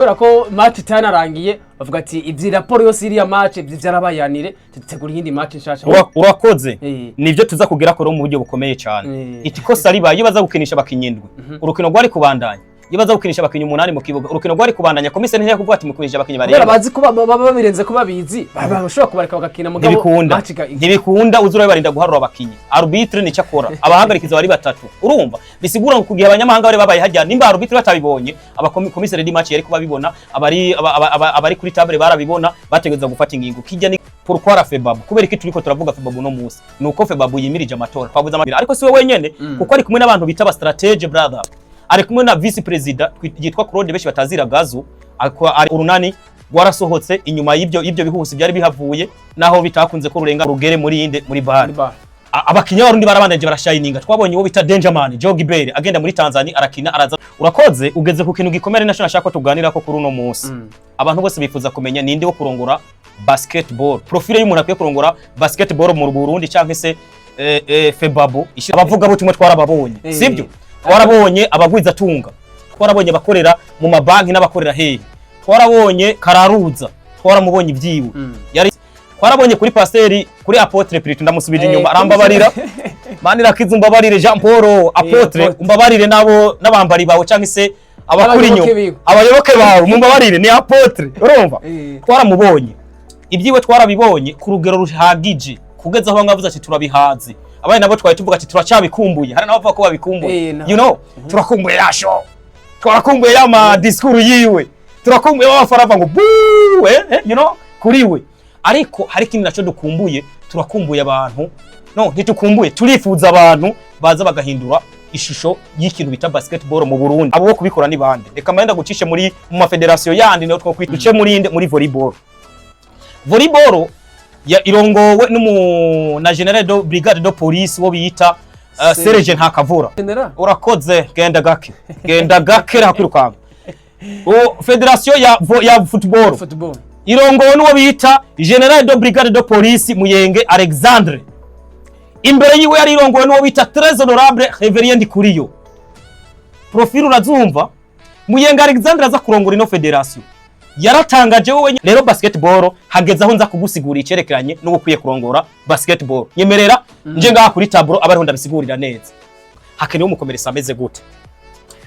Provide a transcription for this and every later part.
Kubera ko match itanarangiye, bavuga ati ivyi raporo yose iriya match ivyo vyarabayanire, tutegura iyindi match nshasha. Urakoze. Nivyo tuza kugera ko mu buryo bukomeye cyane. Iti kosa ribaye, iyo baza gukinisha abakinyi indwi, urukino rwari kubandanya. Iyo baza gukinisha abakinyi umunani mu kibuga, urukino rwari kubandanya. Komiseri ntiyari kuvuga ati mukinisha abakinyi kubera barenga. Bazi ko baba babirenze ko babizi, bashobora kubareka bagakina, mugabo Ntibikunda. match Ntibikunda, uzi urabarinda guharura abakinyi. Arbitre nico akora, abahagarikiza bari batatu. Urumva, bisigura ngo kugihe abanyamahanga bari babaye hajya, nimba arbitre batabibonye, abakomiseri di match yari kubabibona, abari abari kuri table barabibona, bategereza gufata ingingo. Kijya ni pourquoi la FEBABU? Kubera iki turiko turavuga FEBABU no musi? Nuko FEBABU yimirije amatora, twavuze amabira, ariko siwe wenyene, kuko ari kumwe n'abantu bita ba stratège, brother. Ari kumwe na vice président yitwa Claude, benshi batazira Gazu. Ari urunani rwarasohotse inyuma y'ibyo bihusi byari bihavuye, naho bitakunze ko rurenga rugere muri inde, muri bar. Muri bar. Abakinyi b'Abarundi barabandaje barashininga. Twabonye uwo bita Dangerman Joe Gibert agenda muri Tanzania, arakina, araza. Urakoze, ugeze ku kintu gikomeye naco nashaka ko tuganira ko kuri uno munsi. Abantu bose bifuza kumenya ninde wo kurongora basketball, profile y'umuntu akwiye kurongora basketball mu Burundi canke se FEBABU. Abavuga butumwa twarababonye, sibyo? Twarabonye abagwiza tunga, twarabonye abakorera mu mabanki n'abakorera hehe, twarabonye Kararuza, twaramubonye ibyiwe. Yari twarabonye kuri pasiteri, kuri apôtre Pirito, ndamusubije inyuma, arambabarira. Manirakiza, umbabarire Jean Paul apôtre. Apôtre. Umbabarire nabo n'abambari bawe cyangwa se abakuri Abayoboke inyuma. biwe. Abayoboke bawe, mumbabarire, ni apôtre, urumva? Twaramubonye, ibyiwe twarabibonye ku rugero ruhagije, kugeza aho bamwe bavuze ati turabihaze, abandi nabo twari tuvuga ati turacyabikumbuye. Hari n'abavuga ko babikumbuye. Turakumbuye ya show, twarakumbuye ya ma discours yiwe, turakumbuye w'amafaranga ngo buu, kuri we. Ariko hari ikindi naco dukumbuye. Turakumbuye abantu, no ntitukumbuye, turifuza abantu baza bagahindura ishusho y'ikintu bita basketball mu Burundi. Abo bo kubikora ni bande? Reka mbenda gucishe muri mu mafederasiyo yandi, niho twokwita duce muri inde, muri volleyball. Volleyball ya irongowe n'umu na général de brigade de police wo bita Serge Ntakavura. General. Urakoze, genda gake, genda gake, rakwirukanga. O fédération ya football Football. irongowe n'uwo bita général de brigade de police Muyenge Alexandre. Imbere yiwe yari irongowe n'uwo bita très honorable Révérien Ndikuriyo. Profil urazumva. Muyenga Alexandre aza kurongora ino fédération yaratangaje wowe. Rero basketball hageze aho nza kugusigura icerekeranye n'uwo ukwiye kurongora basketball. Nyemerera nje ngaha kuri tableau, abe ariho ndabisigurira neza. Hakenewe umukomeresa ameze gute?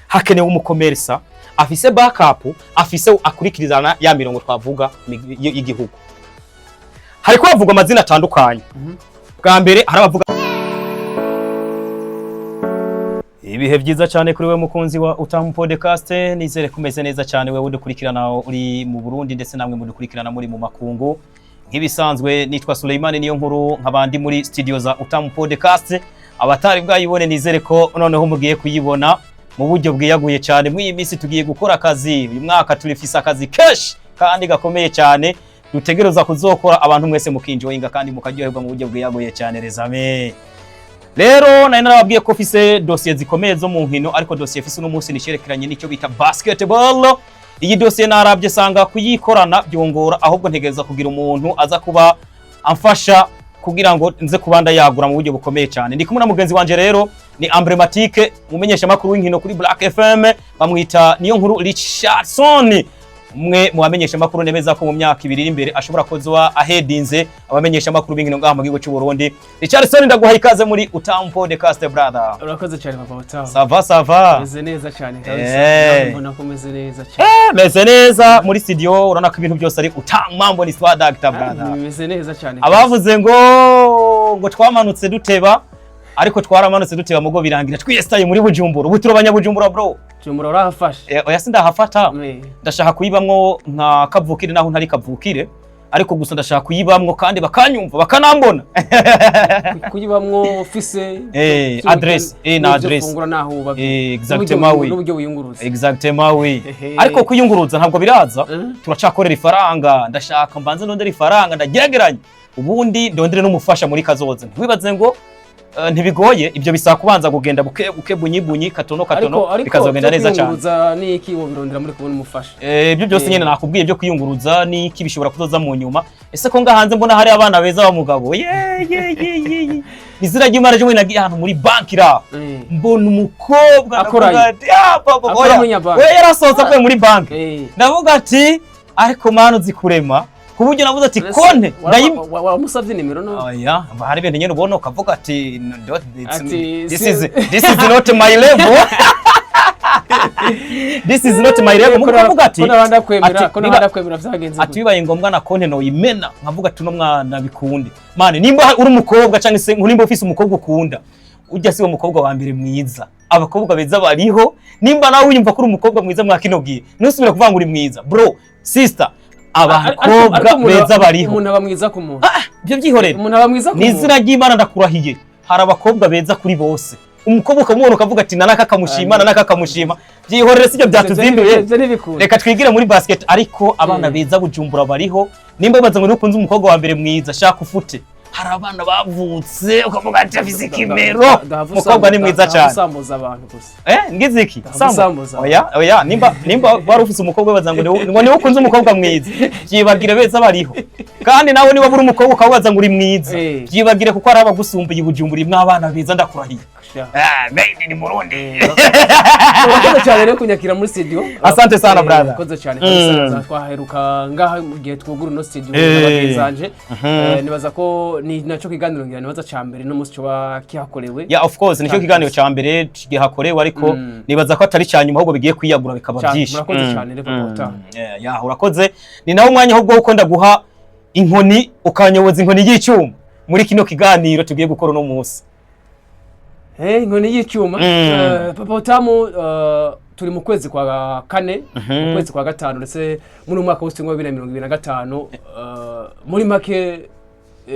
Hakenewe umukomeresa afise backup, afise akurikirizana ya mirongo twavuga y'igihugu. Hariko havugwa amazina atandukanye. Bwa mbere hari abavuga. Ibihe byiza cyane kuri we mukunzi wa Utamu Podcast. Nizere kumeze neza cyane, wewe udukurikirana uri mu Burundi ndetse namwe mudukurikirana muri mu makungu. Nk'ibisanzwe nitwa Suleimani niyo nkuru, nk'abandi muri studio za Utamu Podcast. Abatari bwayibone, nizere ko noneho mugiye kuyibona mu buryo bwiyaguye cyane. Muri iyi minsi tugiye gukora akazi. Uyu mwaka turifise akazi kenshi kandi gakomeye cyane dutegereza kuzokora, abantu mwese mukinjoyinga kandi mukaryoherwa mu buryo bwiyaguye cyane. Rezame rero, nari narababwiye ko mfise dosiye zikomeye zo mu nkino, ariko dosiye mfise uno munsi nisherekeranye n'icyo bita basketball. Iyi dosiye narabye sanga kuyikorana byongora, ahubwo ntegereza kugira umuntu aza kuba amfasha kugira ngo nze kuba ndayagura mu buryo bukomeye cyane. Ndi kumwe na mugenzi wanje rero, ni emblématique, mumenyesha makuru w'inkino kuri Black FM, bamwita niyo nkuru Richardson, umwe mu bamenyesha makuru nemeza ko mu myaka 2 iri imbere ashobora kuzoba ahedinze abamenyesha makuru b'inkino ngaha mu gihugu cy'u Burundi. Richardson, ndaguha ikaze muri Utamu Podcast, brother. Urakoze cyane, papa Utamu. Ça va, ça va. Meze neza cyane kabisa. Nawe mbona ko umeze neza cyane. Meze neza. Muri studio urabona ko ibintu byose ari utamu, mambo ni swadagta, brother. Bimeze neza cyane. Abavuze ngo twamanutse duteba, ariko twaramanutse duteba mugo birangira twiyestaye muri Bujumbura. Ubu turi abanyabujumbura, bro. Bujumbura urahafashe? Oya, sindahafata. Ndashaka kuyibamwo nka kavukire, naho ntari kavukire, ariko gusa ndashaka kuyibamwo kandi bakanyumva, bakanambona. Kuyibamwo ufise Adresse, na adresse. Fungura naho uba. Exactement, oui. N'uburyo wiyunguruza. Exactement, oui. Ehe. Ariko kwiyunguruza ntabwo biraza. Turacakorera ifaranga. Ndashaka mbanze ndondere ifaranga, ndageraganye, ubundi ndondere n'umufasha muri kazoza. Ntiwibaze ngo ntibigoye, ibyo bisaba kubanza kugenda buke buke, bunyi bunyi, katono katono, Ariko bikazogenda neza cyane. Kwiyunguruza ni iki wobirondera muri kubona umufasha? Ibyo byose nyine nakubwiye byo kwiyunguruza ni iki, bishobora kuzoza mu nyuma. Ese ko nga hanze mbona hari abana beza ba mugabo? Ye ye ye ye ye. Izina ry'Imana, ryo nagiye ahantu muri banki raho, mbona umukobwa, Akorayo. ndavuga ati, "Ah, papa, Akora oya." muri nyabanki. Oya, yarasohotse avuye muri banki. Ndavuga ati ariko mana, uzi kurema, ku buryo navuze ati konte Wamusavye nimero no? Oya, hari ibintu nyine ubona ukavuga ati "No, Ati, this is not my level, this is not my level." Muko ukavuga ati ko nabanda kwemera ati, ko nabanda kwemera vyagenze ati bibaye ngombwa na konte noyimena, nkavuga ati uno mwana bikunde. Mane, nimba uri umukobwa cyangwa se nimba ufise umukobwa ukunda, ujya si wo mukobwa wa mbere mwiza, abakobwa beza bariho. Nimba nawe wiyumva ko uri umukobwa mwiza mwa kino gihe, ntusubire kuvuga ngo uri mwiza, bro, sister, abakobwa beza bariho. Umuntu aba mwiza ku muntu. Ah, ibyo byihorere. Umuntu aba mwiza ku Ni muntu. izina ry'Imana, ndakurahiye, hari abakobwa beza kuri bose. Umukobwa ukamubona ukavuga ati nanaka akamushima, nanaka akamushima. Byihorere, sibyo byatuzinduye. Ivyo ntibikunda. Reka twigire muri basket. Ariko abana beza Bujumbura bariho. Nimba wibaza ngo nukunze umukobwa wa mbere mwiza, shaka ufute. Hari abana bavutse ukavuga ati afise ikimero, umukobwa ni mwiza cyane. Usambuza abantu gusa. Eh, ngize iki? Ndahava usambuza. Oya, oya, nimba wari ufise umukobwa wibaza ngo niwe ukunze umukobwa mwiza, byibagire, beza bariho. Kandi nawe niba uri umukobwa ukabaza ngo uri mwiza, byibagire, kuko hari abagusumbuye. Bujumbura imwe abana beza, ndakurahiye. Sha. Ah, made in Burundi. Urakoze cyane rero kunyakira muri studio. Asante sana, brother. Urakoze cyane kabisa. Twaheruka ngaha mu gihe twugura ino studio n'abagenzi banje. Nibaza ko ni naco kiganiro ngira nibaza ca mbere no musi coba kihakorewe. Yeah, of course, nicyo Cyane kiganiro kabisa. ca mbere gihakorewe, ariko nibaza ko atari ca nyuma, ahubwo bigiye kwiyagura bikaba Cyane, byinshi. murakoze cyane rero, Papa. Yeah, urakoze. Ni nawe umwanya ahubwo wo ndaguha inkoni, ukanyoboza inkoni y'icyuma muri kino kiganiro tugiye gukora uno munsi. Inkoni y'icyuma. Papa Utamu, turi mu kwezi kwa kane, mu kwezi kwa gatanu, ndetse muri uyu mwaka wose wa 2025, muri make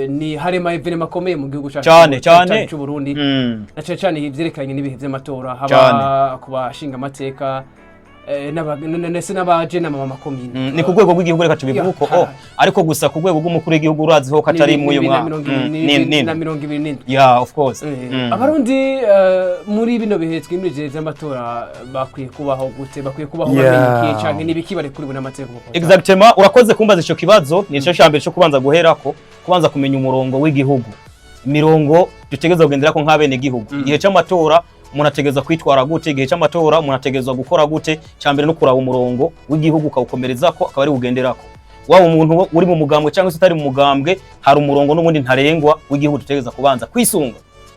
ni harema événements akomeye mu gihugu cyacu Cyane, cyane. cy'u Burundi, na cyane cyane ivyerekeranye n'ibihe vy'amatora, haba ku bashinga amateka ndetse n'abajenama b'amakomine. Ni ku rwego rw'igihugu, reka tubivuge uko. Oh, ariko gusa ku rwego rw'umukuru w'igihugu uraziho ko atari muri uyu mwaka. Na 27. Yeah, of course. Abarundi muri bino bihe twimirije vy'amatora bakwiye kubaho gute? Bakwiye kubaho bamenye iki canke n'ibiki barekuriwe n'amategeko, Papa? Exactement, urakoze kumbaza ico kibazo. Ni cyo cyambere cyo kubanza guherako, kubanza kumenya umurongo w'igihugu, imirongo dutegerezwa kugenderako nk'abene gihugu. Igihe cy'amatora umuntu ategerezwa kwitwara gute? Igihe cy'amatora umuntu ategerezwa gukora gute? Cyambere no kuraba umurongo w'igihugu, ukawukomerezako, akaba ari ugenderako. Waba umuntu uri mu mugambwe cyangwa se utari mu mugambwe, hari umurongo n'ubundi ntarengwa w'igihugu dutegerezwa kubanza kwisunga: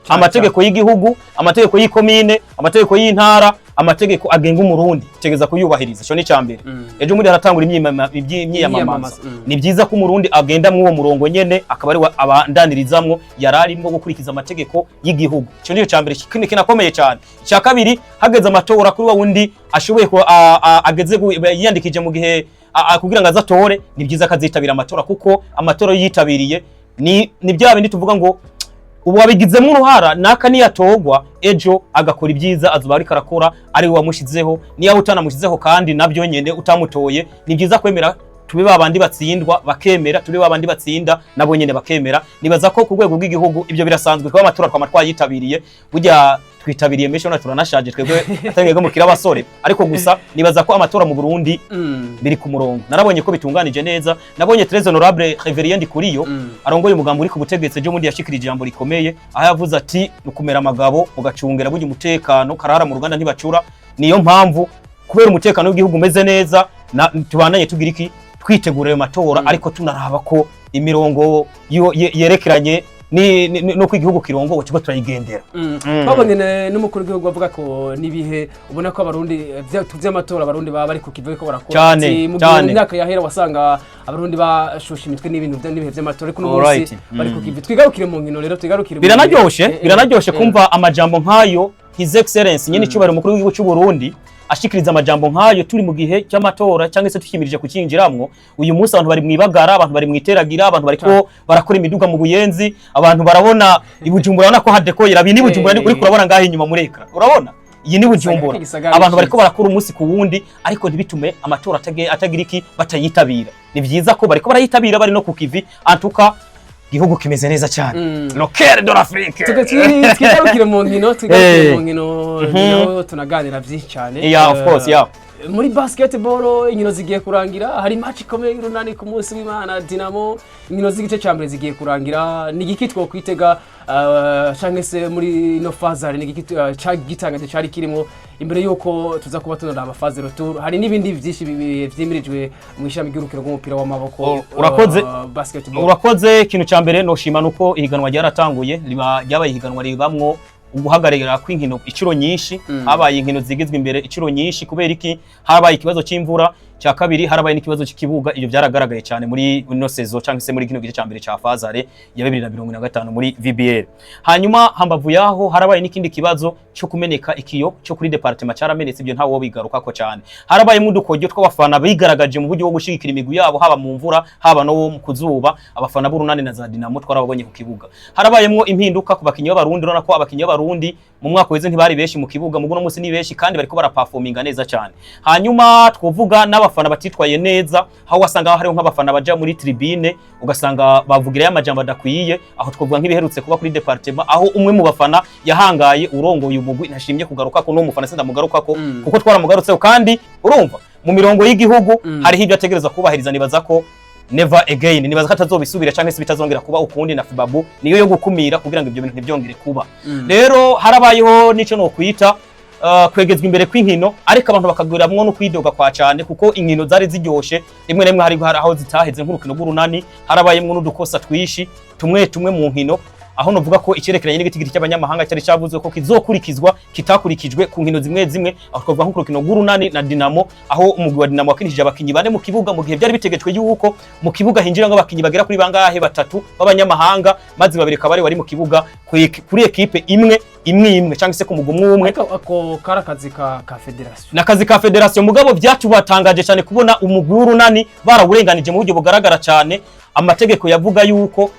amategeko y'igihugu, amategeko y'ikomine, amategeko y'intara, amategeko agenga umurundi, tegeza kuyubahiriza. Ico ni icambere. Ejo muri haratangura imyiyamamazo. Imyiyamamazo. Ni byiza ko umurundi agenda mw'uwo murongo nyene, akaba ari we abandanirizamwo yari arimwo, gukurikiza amategeko y'igihugu. Ico nico cambere kinakomeye cyane. Icya kabiri, hageze amatora, kuri wa wundi ashoboye ko ageze yiyandikije mu gihe kugira ngo aze atore, ni byiza ko azitabira amatora, kuko amatora iyo yitabiriye ni bya bindi tuvuga ngo ubu wabigizemo uruhara. Naka niyatogwa ejo agakora ibyiza, azuba ariko arakora ari we wamushizeho. Niyo utanamushizeho kandi nabyo nyene utamutoye, ni byiza kwemera tube babandi batsindwa bakemera, tube babandi batsinda nabo nyene bakemera. Nibaza ko ku rwego rw'igihugu ibyo birasanzwe, kuba amatora twama twayitabiriye. Burya twitabiriye menshi, urabona turanashaje twebwe, atari mwebwe mukiri abasore. Ariko gusa nibaza ko amatora mu Burundi biri ku murongo. Narabonye ko bitunganije neza. Nabonye Très Honorable Révérien Ndikuriyo arongoye umugambi uri ku butegetsi, ejo bundi yashikirije ijambo rikomeye, aho yavuze ati nukumera amagabo mugacungera burya umutekano, karara mu ruganda ntibacura. Niyo mpamvu kubera umutekano w'igihugu umeze neza tubandanye tugira iki, twitegura ayo matora, ariko tunaraba ko imirongo yerekeranye nuko igihugu kirongowe turiko turayigendera. Twabonye n'umukuru w'igihugu avuga ko n'ibihe ubona ko abarundi vy'amatora abarundi baba bari ku kivi ko barakora. Cane, Ati, mu gihe cane. mu myaka yahera wasanga abarundi bashusha imitwe n'ibintu n'ibihe vy'amatora, ariko uno munsi bari ku kivi. Twigarukire mu nkino rero, twigarukire mu Biranaryoshe, biranaryoshe kumva amajambo nk'ayo His Excellence nyene icubahiro umukuru w'igihugu cy'u Burundi ashikiriza amajambo nk'ayo turi mu gihe cy'amatora cyangwa se tukimirije kukinjiramwo. Uyu munsi abantu bari mwibagara, abantu bari mwiteragira, abantu bariko barakora imiduga mu Buyenzi, abantu barabona iBujumbura, urabona ko hadekoye rabi ni Bujumbura. Uriko urabona ngaho inyuma muri écran, urabona iyi ni Bujumbura. Igisagara Abantu bariko ciza. barakora umunsi ku wundi, ariko ntibitume amatora atagira iki, batayitabira. Ni byiza ko bariko barayitabira, bari no ku kivi. Antuka igihugu kimeze neza cyane. Le cœur de l'Afrique. Twigarukire mu nkino, twigarukire mu nkino, naho tunaganira byinshi cyane. Yeah, of course, yeah. Muri basketball inkino zigiye kurangira, hari match ikomeye y'Urunani ku munsi w'Imana, Dinamo. Inkino z'igice cya mbere zigiye kurangira. Ni igiki twokwitega, canke se muri ino phase hari ni igiki gitangaje cari kirimo imbere yuko tuza kuba tunaraba phase retour? Hari n'ibindi vyinshi vyimirijwe mu ishami ry'urukino rw'umupira w'amaboko, Urakoze. Basketball. Urakoze. Ikintu cya mbere noshima nuko ihiganwa ryaratanguye, riba ryabaye ihiganwa ribamwo uguhagararira kw'inkino inshuro nyinshi. Habaye inkino zigizwe imbere inshuro nyinshi. Kubera iki? Habaye ikibazo cy'imvura. Cya kabiri, harabaye n'ikibazo cy'ikibuga. Ibyo byaragaragaye cyane muri ino saison cyangwa se muri kino gice cya mbere cya phase aller ya 2025 muri VBL. Hanyuma hambavu yaho harabaye n'ikindi kibazo cyo kumeneka ikiyo cyo kuri département, cyaramenetse. Ibyo ntawo bigarukako cyane. Harabayemo udukoryo tw'abafana bigaragaje mu buryo bwo gushigikira imigwi yabo, haba mu mvura, haba no mu kuzuba. Abafana b'Urunani na za Dinamo twarababonye ku kibuga. Harabayemwo impinduka ku bakinyi b'Abarundi. Urabona ko abakinyi b'Abarundi mu mwaka weze ntibari benshi mu kibuga, mu guno munsi ni benshi kandi bariko baraperforminga neza cyane. Hanyuma twovuga n'abafana batitwaye neza, aho wasanga hariho nk'abafana baja muri tribune ugasanga bavugirayo amajambo adakwiye. Aho twovuga nk'ibiherutse kuba kuri département, aho umwe mu bafana yahangaye urongoye umugwi. Ntashimye kugaruka ko n'uwo mufana sindamugarukako kuko twaramugarutseho, kandi urumva mu mirongo y'igihugu hariho ibyo ategereza kubahiriza. Nibaza ko never again, nibaza ko atazobisubira canke se bitazongera kuba ukundi, na FIBABU niyo yo gukumira kugira ngo ibyo bintu ntibyongere kuba. Rero harabayeho n'ico no kwita kwegezwa imbere kw'inkino, ariko abantu bakaguramwo no kwidoga kwa cyane, kuko inkino zari ziryoshe. Rimwe na rimwe hari aho zitaheze, nk'urukino rw'Urunani. Harabayemwo n'udukosa twishi tumwe tumwe mu nkino, aho novuga ko icerekeranye n'igitigiri cy'abanyamahanga cyari cyavuzwe ko kizokurikizwa kitakurikijwe ku nkino zimwe zimwe. Aho twavuga nko ku rukino rw'Urunani na Dinamo, aho umugwi wa Dinamo wakinishije abakinyi bane mu kibuga, mu gihe byari bitegetswe yuko mu kibuga hinjira abakinyi bagera kuri bangahe? Batatu b'abanyamahanga, maze babiri akaba ari wari mu kibuga kuri ekipe imwe imwe imwe cyangwa se ku mugwi umwe umwe. Ariko ako kari akazi ka fédération. Nakazi ka fédération, mugabo byatubatangaje cyane kubona umugwi w'Urunani barawurenganije mu buryo bugaragara cyane. Amategeko yavuga yuko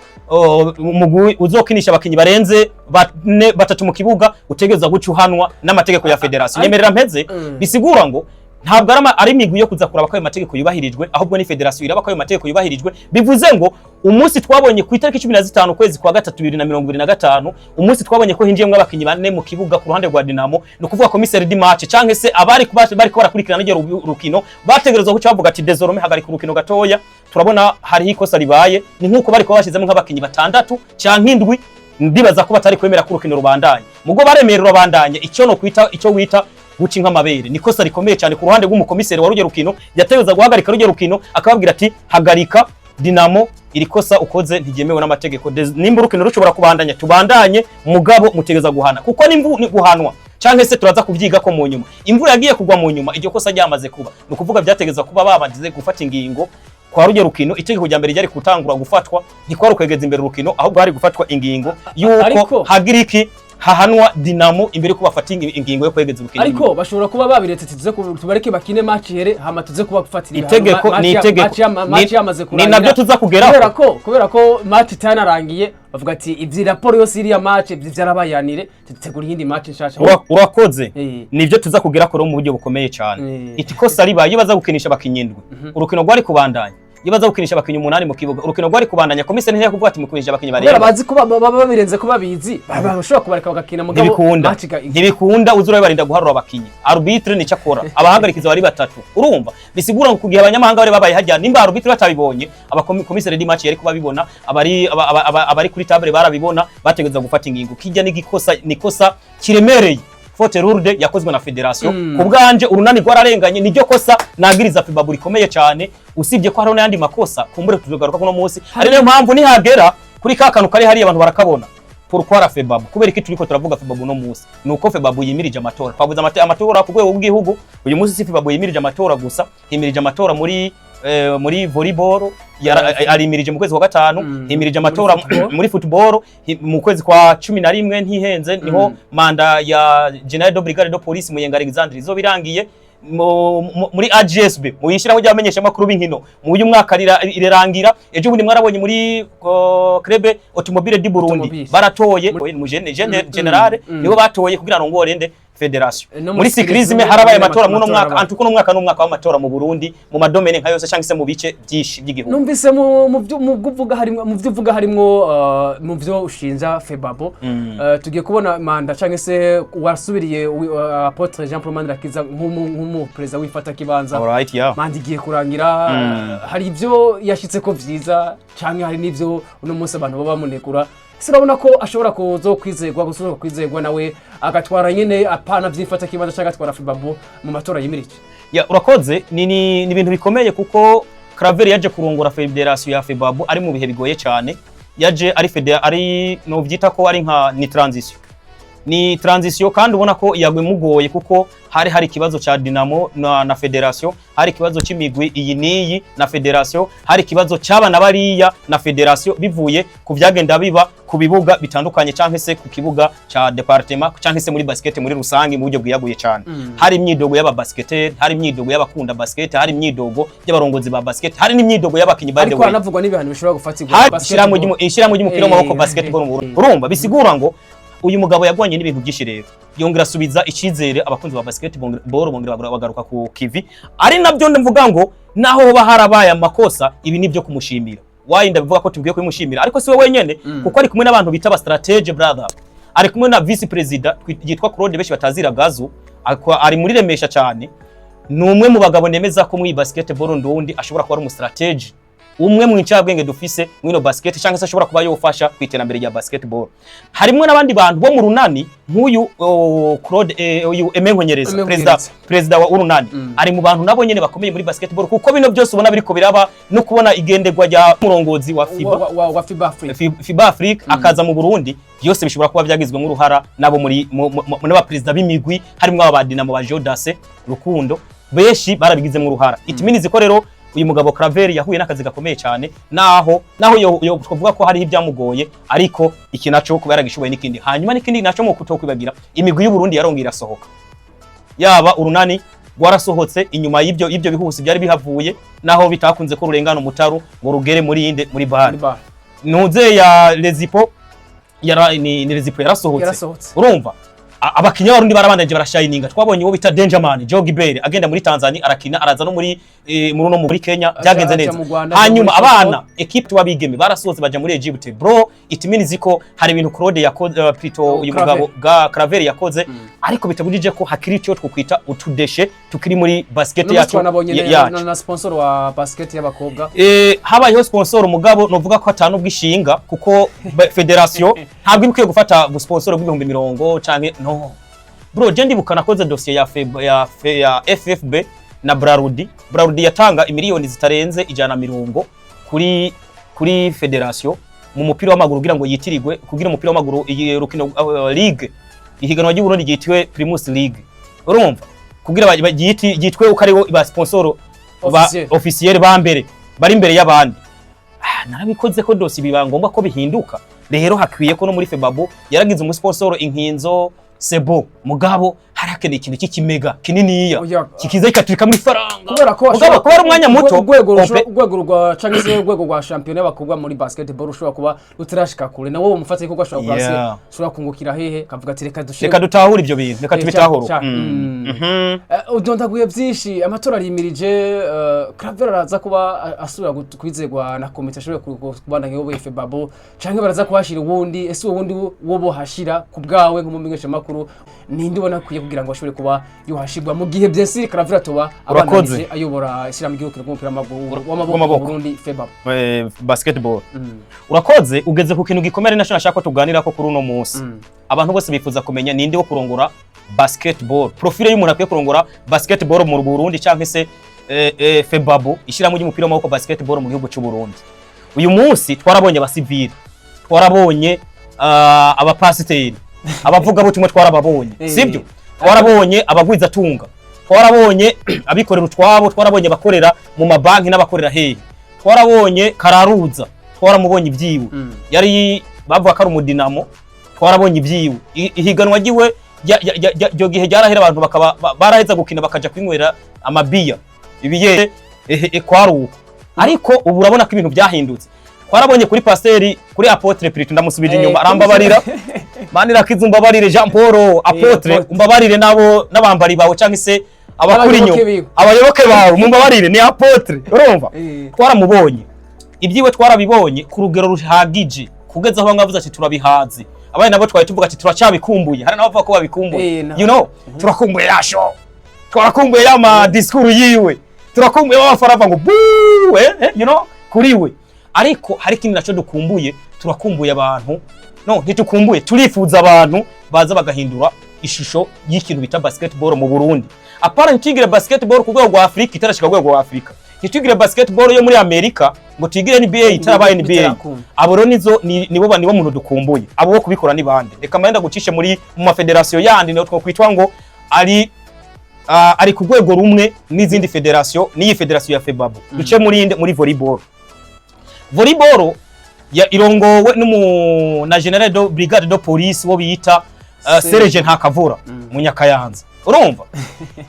umugwi uzokinisha abakinyi barenze bane, batatu mu kibuga utegereza guca uhanwa n'amategeko ya fédération. Nyemerera mpeze. Bisigura ngo ntabwo ari imigwi yo kuza kuraba ko ayo mategeko yubahirijwe, ahubwo ni fédération iraba ko ayo mategeko yubahirijwe. Bivuze ngo umunsi twabonye ku itariki 15 ukwezi kwa gatatu 2025, umunsi twabonye ko hinjiyemwo abakinyi bane mu kibuga ku ruhande rwa Dinamo, ni ukuvuga commissaire du match canke se abari bariko barakurikirana iryo rukino bategerezwa guca bavuga ati: "Désormais hagarika urukino gatoya, turabona hariho ikosa ribaye." Ni nk'uko bariko bashyizemo nk'abakinyi batandatu canke indwi, ndibaza ko batari kwemera ko urukino rubandanye. Mugo baremera rurabandanye. Icyo no kwita, icyo wita guca inka amabere, ni kosa rikomeye cyane ku ruhande rw'umukomiseri wa rujya rukino. Yategereza guhagarika rujya rukino akababwira ati: "Hagarika Dinamo, iri kosa ukoze ntiryemewe n'amategeko. Nimba urukino rushobora kubandanya, tubandanye, mugabo mutegeza guhana, kuko nimvu ni guhanwa canke se turaza kubyiga ko mu nyuma imvura yagiye kugwa mu nyuma iryo kosa ryamaze kuba." Ni ukuvuga byategeza kuba babanze gufata ingingo kwa rujya rukino. Itegeko rya mbere ryari gutangura gufatwa, ntikwari ukwegeza imbere urukino, ahubwo hari gufatwa ingingo yuko hagira iki hahanwa Dinamo imbere ko bafata ingingo yo kwegeza urukino. Ariko bashobora kuba babiretse, tuze tubareke bakine match here, hama tuze kubafatira ibihano. Itegeko ni itegeko. Match yamaze Ni kurangira. nabyo tuza kugeraho. Kubera ko match itanarangiye, bavuga ati ivyi raporo yose iriya match ivyo vyarabayanire, tutegura iyindi match nshasha. Urakoze. Nivyo tuza kugera kure mu buryo bukomeye cyane. Iti kosa ribaye, iyo baza gukinisha abakinyi indwi, urukino rwari kubandanya. Iyo baza gukinisha abakinyi umunani mu kibuga, urukino rwari kubandanya. Komiseri ntiyari kuvuga ati mukinisha abakinyi Kubera barenga. bazi ko baba babirenze, ko babizi, bashobora kubareka bagakina, mugabo Ntibikunda. match Ntibikunda. Uzi urabarinda guharura abakinyi, arbitre nico akora, abahagarikiza bari batatu. Urumva bisigura ngo kugihe abanyamahanga bari babaye hajya, nimba arbitre batabibonye, abakomiseri du match yari kubabibona, abari kuri table barabibona, bategereza gufata ingingo. Kijya n'igikosa, nikosa kiremereye, faute lourde yakozwe na fédération. Ku bwanje Urunani rwararenganye, niryo kosa nagiriza FIBABU rikomeye cyane, usibye ko hariho n'ayandi makosa kumbure tuzogaruka kuno munsi. Ari nayo mpamvu nihagera kuri ka kantu kari hariya abantu barakabona. Pourquoi la FEBABU? Kubera iki turiko turavuga FEBABU no munsi? Nuko FEBABU yimirije amatora. Twavuze amatora ku rwego rw'igihugu. Uyu munsi si FEBABU yimirije amatora gusa, himirije amatora muri volleyball, arimirije mu kwezi kwa gatanu. Himirije amatora Muri football. muri football mu kwezi kwa 11, ntihenze, niho mandat ya Général de Brigade de Police Muyenga Alexandre izoba irangiye. Muri AGSB, mu yishiraho ry'abamenyesha makuru b'inkino, mu uyu mwaka rirangira. Ejo bundi mwarabonye muri club automobile du Burundi Automobile. baratoye mu général, nibo batoye kugira ngo ngorende. fédération. No muri muri cyclisme cyclisme harabaye nyene amatora muri uno amatora mwaka. arabaye. Antuko no mwaka n'umwaka w'amatora mu Burundi mu ma domaines nka yose cyangwa se mu bice byinshi by'igihugu. Numvise mu byo uvuga harimwo mu byo ushinja FEBABU, tugiye kubona manda cyangwa se wasubiriye Apôtre Jean Paul Manirakiza nk'umu perezida w'ifata kibanza. Alright, yeah. Manda igiye kurangira. Hari ibyo yashitse ko vyiza canke hari n'ibyo uno munsi abantu baba bamunegura. Ese urabona ko ashobora kuzokwizegwa, gusubira kwizegwa, nawe agatwara nyene apana vyifata kibanza canke agatwara FEBABU mu matora yimirije? Ya, urakoze. Ni ibintu bikomeye kuko Claver yaje kurongora fédération ya FEBABU ari mu bihe bigoye cyane. Yaje ari fede ari no vyita ko ari nka ni transition kandi ubona ko yagwemugoye kuko hari ikibazo ca Dinamo na fédération, hari ikibazo c'imigwi iyi niyi na fédération, hari ikibazo c'abana bariya na fédération, bivuye ku vyagenda biba ku bibuga bitandukanye canke se ku kibuga ca département canke se muri basket muri rusange mu buryo bwiyaguye cyane. Hari imyidogo y'aba basketteur, hari imyidogo y'abakunda basket, hari imyidogo y'abarongozi ba basket, hari n'imyidogo y'abakinyi, by the Ariko way. haranavugwa n'ibihano bishobora gufatirwa Hari basketball. ishyirahamwe ry'umupira w'amaboko basketball mu Burundi. Urumva bisigura ngo uyu mugabo yagwanye n'ibintu byinshi, rero yongera asubiza icyizere abakunzi ba basketball, bongera bagaruka ku kivi. Ari nabyo ndavuga ngo naho hoba harabaye amakosa, ibi nibyo kumushimira. Why ndabivuga ko tubwiye kubimushimira? Ariko si we wenyene, kuko ari kumwe n'abantu bita ba stratège, brother. Ari kumwe na vice président yitwa Claude, benshi batazira Gazu, ari muri Remesha cyane. Ni umwe mu bagabo nemeza ko muri basketball ndundi ashobora kuba ari umu stratège, umwe mu ncabwenge dufise mwino basket, cyangwa se ashobora kuba yofasha ku iterambere rya basketball. Harimwo n'abandi bantu bo mu runani nk'uyu Claude, uyu Aime Nkonyereza, Aime perezida Nkonyereza. Perezida wa urunani, ari mu bantu nabo nyene bakomeye muri basketball, kuko bino byose ubona biriko biraba no kubona igenderwa rya murongozi wa FIBA, wa FIBA Africa. FIBA Afrique akaza mu Burundi, byose bishobora kuba byagizwemo uruhara nabo muri n'abaperezida b'imigwi, harimo aba ba Dinamo, ba Jodase Rukundo, benshi barabigizemo uruhara. It means ko rero uyu mugabo Claver yahuye n'akazi gakomeye cyane, naho yo twavuga ko hariho ibyamugoye, ariko iki naco kuba yaragishoboye n'ikindi. Hanyuma n'ikindi naco mu kutokwibagira, imigwi y'u Burundi yarongera irasohoka, yaba urunani rwarasohotse inyuma y'ibyo bihusi byari bihavuye, naho bitakunze ko rurengana umutaru ngo rugere muri inde, muri bare Muri bar. Nuze ya Lezipo yara ni Lezipo yarasohotse. Yarasohotse. Urumva abakinyi b'Abarundi barabandaje barashininga. Twabonye uwo bita Dangerman Joe Gibert agenda muri Tanzania arakina, araza no muri no muri Kenya, byagenze aja neza. mu Rwanda, aja Hanyuma muri abana équipe wabigeme barasohotse baja muri Egypt. Bro, it means ko hari ibintu Claude yakoze, plutôt Oh, uyu Claver. mugabo ga Claver yakoze, ariko bitabujije ko hakiri icyo twokwita utudeshe tukiri muri basket N'umunsi yacu twanabonye yacu. na sponsor wa basket y'abakobwa. Habayeho sponsor, mugabo novuga ko atanu bwishinga, kuko fédération ntabwo iba ikwiye gufata sponsor bw'ibihumbi mirongo canke no. Bro, je ndibuka nakoze dossier ya FB, ya FFB na Brarudi. Brarudi yatanga imiliyoni zitarenze 120 kuri fédération mu mupira w'amaguru kugira ngo yitirirwe, kugira umupira w'amaguru iyi rukino, league, ihiganwa ry'u Burundi ryitwe Primus League. Urumva kugira ryitwe uko aribo ba sponsor ba Officiel. Officiel ba mbere bari imbere y'abandi. Narabikoze ko dossier biba ngombwa ko bihinduka. Rero hakwiye ko no muri FEBABU yaragize umusponsor inkinzo sebo, mugabo hari hakeneye ikintu cy'ikimega kininiya Oya. kikiza kikaturika muri faranga, Kubera ko mugabo kubera umwanya muto urwego urwego rwa canke se urwego rwa shampiyona y'abakobwa muri basketball rushobora kuba rutarashika kure, nawe uwo mufatanyabikorwa ashobora kuba ashobora kungukira hehe, kavuga ati reka dushire Reka dutahure ivyo bintu, reka tubitahure. Udondaguye byinshi. Amatora arimirije. Claver araza kuba asubira kwizegwa na komite ashobora kubandanya yoboye FEBABU, canke baraza kuhashira uwundi? Ese uwo wundi wo bohashira ku bwawe nk'umumenyeshamakuru ninde ubona akwiye kugira ngo ashobore kuba yohashirwa mu gihe byesi Claver atoba Urakoze. abandanije ayobora ishyirahamwe ry'urukino rw'umupira w'amaguru w'amaboko mu W'amaboko. Burundi, FEBABU? Basketball. Urakoze, ugeze ku kintu gikomeye naco nashaka ko tuganira ko kuri uno munsi. Abantu bose bifuza kumenya ninde wo kurongora basketball, profile y'umuntu akwiye kurongora basketball mu Burundi cyangwa se FEBABU, ishyirahamwe ry'umupira w'amaboko basketball mu gihugu cy'u Burundi. Uyu munsi twarabonye abasivili, twarabonye abapasiteri, abavugabutumwa twarababonye, sibyo? Twarabonye abagwizatunga, twarabonye abikorera utwabo, twarabonye abakorera mu mabanki n'abakorera hehe, twarabonye Kararuza, twaramubonye ibyiwe, yari bavuga ko ari umudinamo, twarabonye ibyiwe. Ihiganwa ryiwe ryo gihe ryarahera, abantu bakaba baraheza gukina bakaja kwinywera amabiya ibiye kwaruka. Ariko ubu urabona ko ibintu byahindutse. Twarabonye kuri pasiteri, kuri apôtre plutôt, ndamusubira inyuma, arambabarira. Manirakiza, umbabarire Jean Paul apôtre, Apôtre. Umbabarire nabo n'abambari bawe cyangwa se abakuri Abayoboke inyuma, biwe. Abayoboke bawe mumbabarire, ni apôtre, urumva? Twaramubonye, ibyiwe twarabibonye ku rugero ruhagije, kugeza aho bamwe bavuze ati turabihaze, abandi nabo twari tuvuga ati turacyabikumbuye. Hari n'abavuga ko babikumbuye. Turakumbuye ya show, twarakumbuye ya ma discours yiwe, turakumbuye abafana bavuga ngo buu, kuri we. Ariko hari ikindi naco dukumbuye. Turakumbuye abantu, no ntitukumbuye, turifuza abantu baza bagahindura ishusho y'ikintu bita basketball mu Burundi. Apara ntitwigire basketball ku rwego rwa Afurika itarashika ku rwego rwa Afurika, ntitwigire basketball yo muri Amerika ngo twigire NBA itarabaye NBA. Bitarakunda. Abo rero nizo nibo muntu dukumbuye. Abo bo kubikora ni bande? Reka manda gucishe muri mu mafederasiyo yandi niyo twokwitwa ngo ari ku rwego rumwe n'izindi federasiyo, n'iyi federasiyo ya FEBABU. Duce muri inde? Muri volleyball. Volleyball ya irongowe n'umu na général de brigade de police wo bita Serge Ntakavura, Munyakayanza. Urumva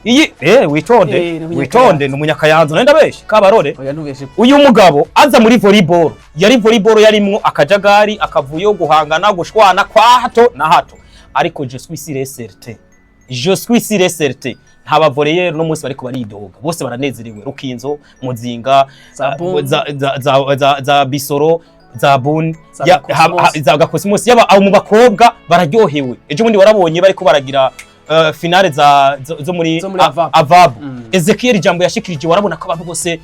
iyi, witonde. Eh, ni Munyakayanza. Witonde, ni Umunyakayanza, nenda beshe kabarore. Oya, ntubeshe. Uyu mugabo aza muri volleyball, yari volleyball yarimwo akajagari, akavuyo, guhangana, gushwana kwa hato na hato. Ariko je suis sûr et certain, je suis sûr et certain, nta bavolleyeurs no munsi bariko baridoga, bose baranezerewe. Rukinzo, Muzinga, Za Buni. za Bisoro, za Buni, Za Gakosmos. za Gakosmos. Yaba abo mu bakobwa bararyohewe. Ejo bundi warabonye bariko baragira finale zo muri Zo muri AVAB. AVAB. Ezekiel Jambo yashikirije, warabona ko abantu bose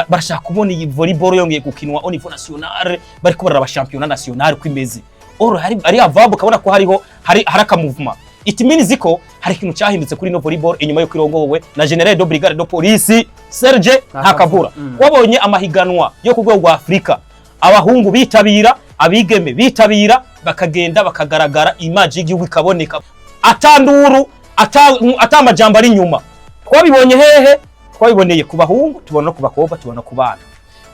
barashaka kubona iyi volleyball yongeye gukinwa au niveau national, bariko bararaba championnat national ko imeze. Or hari ari AVAB, ukabona ko hariho hari aka mouvement. It means ko hari ikintu cyahindutse kuri no volleyball inyuma yo kirongowe na général de brigade de police Serge Ntakavura. Wabonye amahiganwa yo ku rwego rwa Afrika, abahungu bitabira, abigeme bitabira, bakagenda bakagaragara, image y'igihugu ikaboneka, atanduru ata amajambo ari inyuma. Twabibonye hehe? Twabiboneye ku bahungu, tubona no ku bakobwa, tubona ku bana.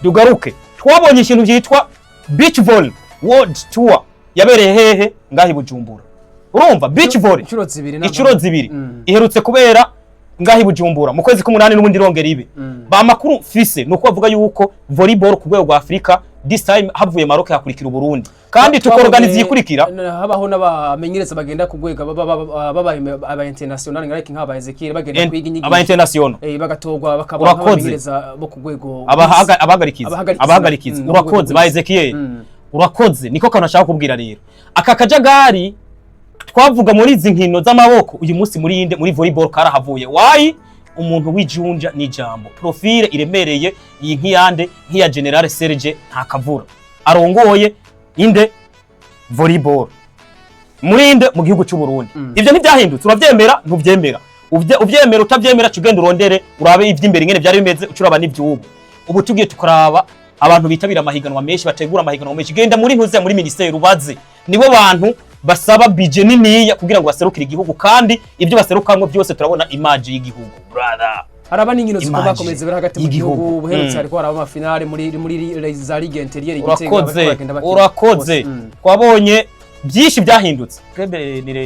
Dugaruke, twabonye ikintu byitwa beach volley world tour yabereye hehe? Ngaho i Bujumbura. Urumva, beach volley Inshuro zibiri. Inshuro zibiri. Iherutse kubera ngaho i Bujumbura mu kwezi k'umunani, n'ubundi irongera ibe. Ba makuru fise nuko bavuga yuko volleyball ku rwego rwa Afrika, this time havuye Maroc hakurikira Uburundi, kandi tukorganiza iyikurikira. Habaho n'abamenyereza bagenda ku rwego babaye aba international, nka nk'aba Ezekiel, bagenda kwiga inyigisho. Aba international. Bagatorwa bakaba Urakoze. nk'abamenyereza bo ku rwego Abahagarikizi. Abahagarikizi. Abahagarikizi. Urakoze, ba Ezekiel. Urakoze, niko kantu ashaka kubwira. Rero aka kajagari twavuga muri izi nkino z'amaboko, uyu munsi muri inde, muri volleyball karahavuye. Wayi umuntu w'ijunja n'ijambo, profile iremereye iyi nk'iyande, nk'iya Général Serge Ntakavura arongoye inde, volleyball muri inde, mu gihugu cy'u Burundi. Ivyo ntibyahindutse, uravyemera ntuvyemera? Uvyemera utavyemera, ca ugenda urondere urabe ivy'imbere ingene vyari bimeze, ucuraba n'ivy'ubu. Ubu tugiye tukaraba abantu bitabira amahiganwa menshi, bategura amahiganwa menshi, genda muri ntuze muri ministeri ubaze, nibo bantu basaba budget niniya kugira ngo baserukire igihugu, kandi ibyo baserukamwo byose turabona image y'igihugu, brother. Haraba n'inkino Image zikomakomeye zibera hagati mu y'igihugu. gihugu. Buherutse hariko haraba amafinale muri za ligue intérieure i Gitega, bariko Urakoze. baragenda bakina. Urakoze. Bose. Twabonye byinshi byahindutse. Club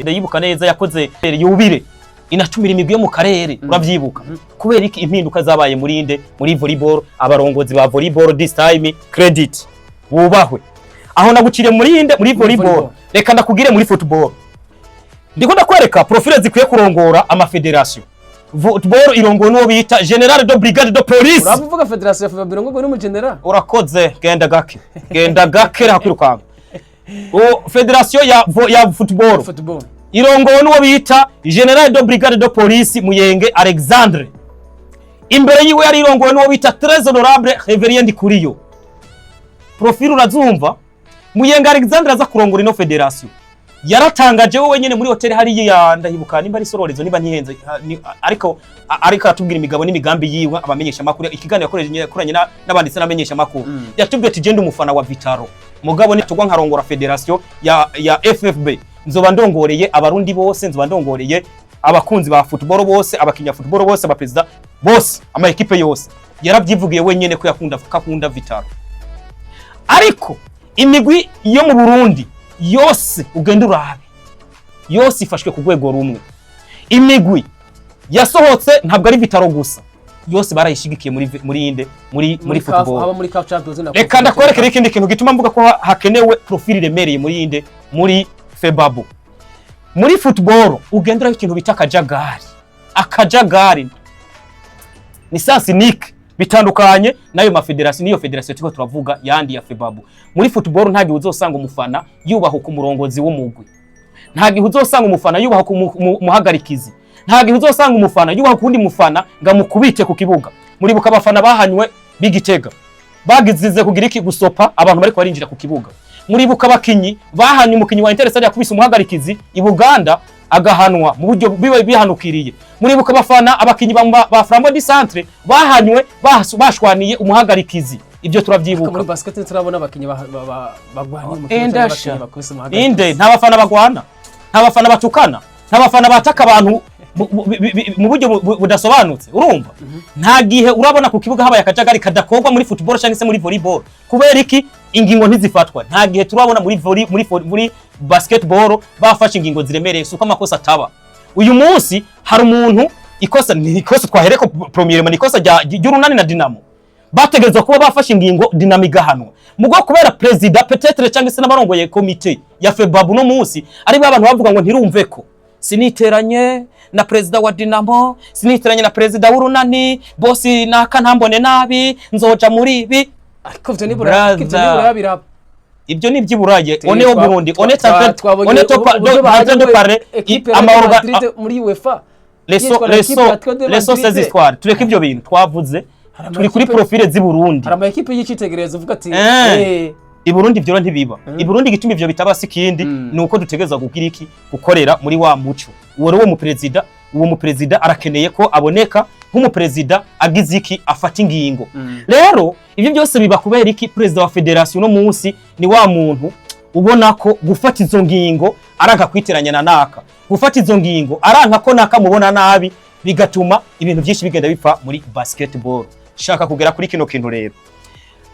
ndayibuka neza, yakoze yubile inatumira imigwi yo mu karere, uravyibuka? Kubera iki? Impinduka zabaye muri inde, muri volleyball. Abarongozi ba volleyball this time credit, bubahwe. Aho naguciriye muri inde, muri volleyball. Volleyball. Reka ndakugire muri football. Ndiko ndakwereka profile zikwiye kurongora amafederasiyo. Football irongowe n'uwo bita général de brigade de police. Uravuga fédération ya FEBABU ngo ni general. Urakoze, genda gake, genda gake, rakwirukanka. O fédération ya football Football. irongowe n'uwo bita général de brigade de police Muyenge Alexandre. Imbere yiwe yari irongowe n'uwo bita très honorable Révérien Ndikuriyo. Profile urazumva. Muyenge Alexandre aza kurongora ino fédération, yaratangaje we wenyene muri hoteli hariya ya, ndahibuka nimba ari Sororezo niba ntihenze, ariko aratubwira imigabo n'imigambi yiwe abamenyesha makuru. Ikiganiro yakoresheje yakoranye n'abanditsi n'abamenyesha makuru, yatubwiye ati: "Genda umufana wa Vital'O, mugabo ni tugwa nkarongora fédération ya FFB, nzoba ndongoreye abarundi bose, nzoba ndongoreye abakunzi ba football bose, abakinya football bose, abaperezida bose, ama équipe yose." Yarabyivugiye wenyene ko yakunda, ko akunda Vital'O. Ariko imigwi yo mu Burundi yose ugenda urabe, yose ifashwe ku rwego rumwe. Imigwi yasohotse ntabwo ari Vital'O gusa, yose barayishigikiye muri inde, muri CAF, football. Haba muri CAF Champions na Reka ndakwerekera ikindi kintu gituma mvuga ko hakenewe profile iremereye muri inde, muri FEBABU. Muri football ugenderaho ikintu bita akajagari. Akajagari ni sens unique, bitandukanye n'ayo mafederasiyo, niyo federasiyo turiko turavuga yandi ya FEBABU. Muri football nta gihe uzosanga umufana yubaha ku murongozi w'umugwi, nta gihe uzosanga umufana yubaha ku muhagarikizi, nta gihe uzosanga umufana yubaha ku wundi mufana ngo amukubite ku kibuga. Muribuka abafana bahanywe b'Igitega bagizize kugira iki? Gusopa abantu bariko barinjira ku kibuga. Muribuka abakinyi bahanye, umukinyi wa Interstar yakubise umuhagarikizi i Buganda agahanwa mu buryo biwe bihanukiriye. Muribuka abafana, abakinyi ba Flambeau du Centre bahanywe bashwaniye umuhagarikizi. Ibyo turavyibuka. Muri basket turabona abakinyi bagwaniye mu kibuga, Endasha. abakinyi bakubise umuhagarikizi. Inde? Nta bafana bagwana, nta bafana batukana, nta bafana bataka abantu mu buryo budasobanutse. Urumva, nta gihe urabona ku kibuga habaye akajagari kadakorwa muri football cyangwa se muri volleyball. Kubera iki? Ingingo ntizifatwa. Nta gihe turabona muri volley, muri basketball bafashe ingingo ziremereye. Si uko amakosa ataba. Uyu munsi hari umuntu, ikosa ni ikosa twahereko premièrement, ni ikosa ry'Urunani na Dinamo, bategerezwa kuba bafashe ingingo, Dinamo igahanwa. Mugo kubera perezida peut-être cyangwa se n'abarongoye komite ya FEBABU no munsi ari bo abantu bavuga ngo ntirumve ko siniteranye na perezida wa Dinamo, siniteranye na perezida w'Urunani, bosi naka ntambone nabi, nzoja muri ibi. Ariko ivyo nibura, ivyo Brother. nibura biraba. Ibyo ni iby'Iburayi. On est au Burundi, on est en train, on est en train de parler équipe ama ya Madrid muri UEFA laissons ces histoires, tureke ibyo bintu twavuze, turi kuri profile z'i Burundi. Hari ama équipe y'icitegererezo uvuga ati I Burundi ivyo ntibiba. I Burundi igituma ivyo bitaba si kindi, ni uko dutegerezwa kugira iki? Gukorera muri wa muco. Uwo rero, uwo muperezida arakeneye ko aboneka nk'umuperezida agize iki? Afata ingingo. Rero ibyo byose biba kubera iki? Perezida wa federasiyo no munsi ni wa muntu ubona ko gufata izo ngingo aranka kwiteranya na naka, gufata izo ngingo aranka ko naka mubona nabi, bigatuma ibintu byinshi bigenda bipfa muri basketball. Shaka kugera kuri kino kintu rero.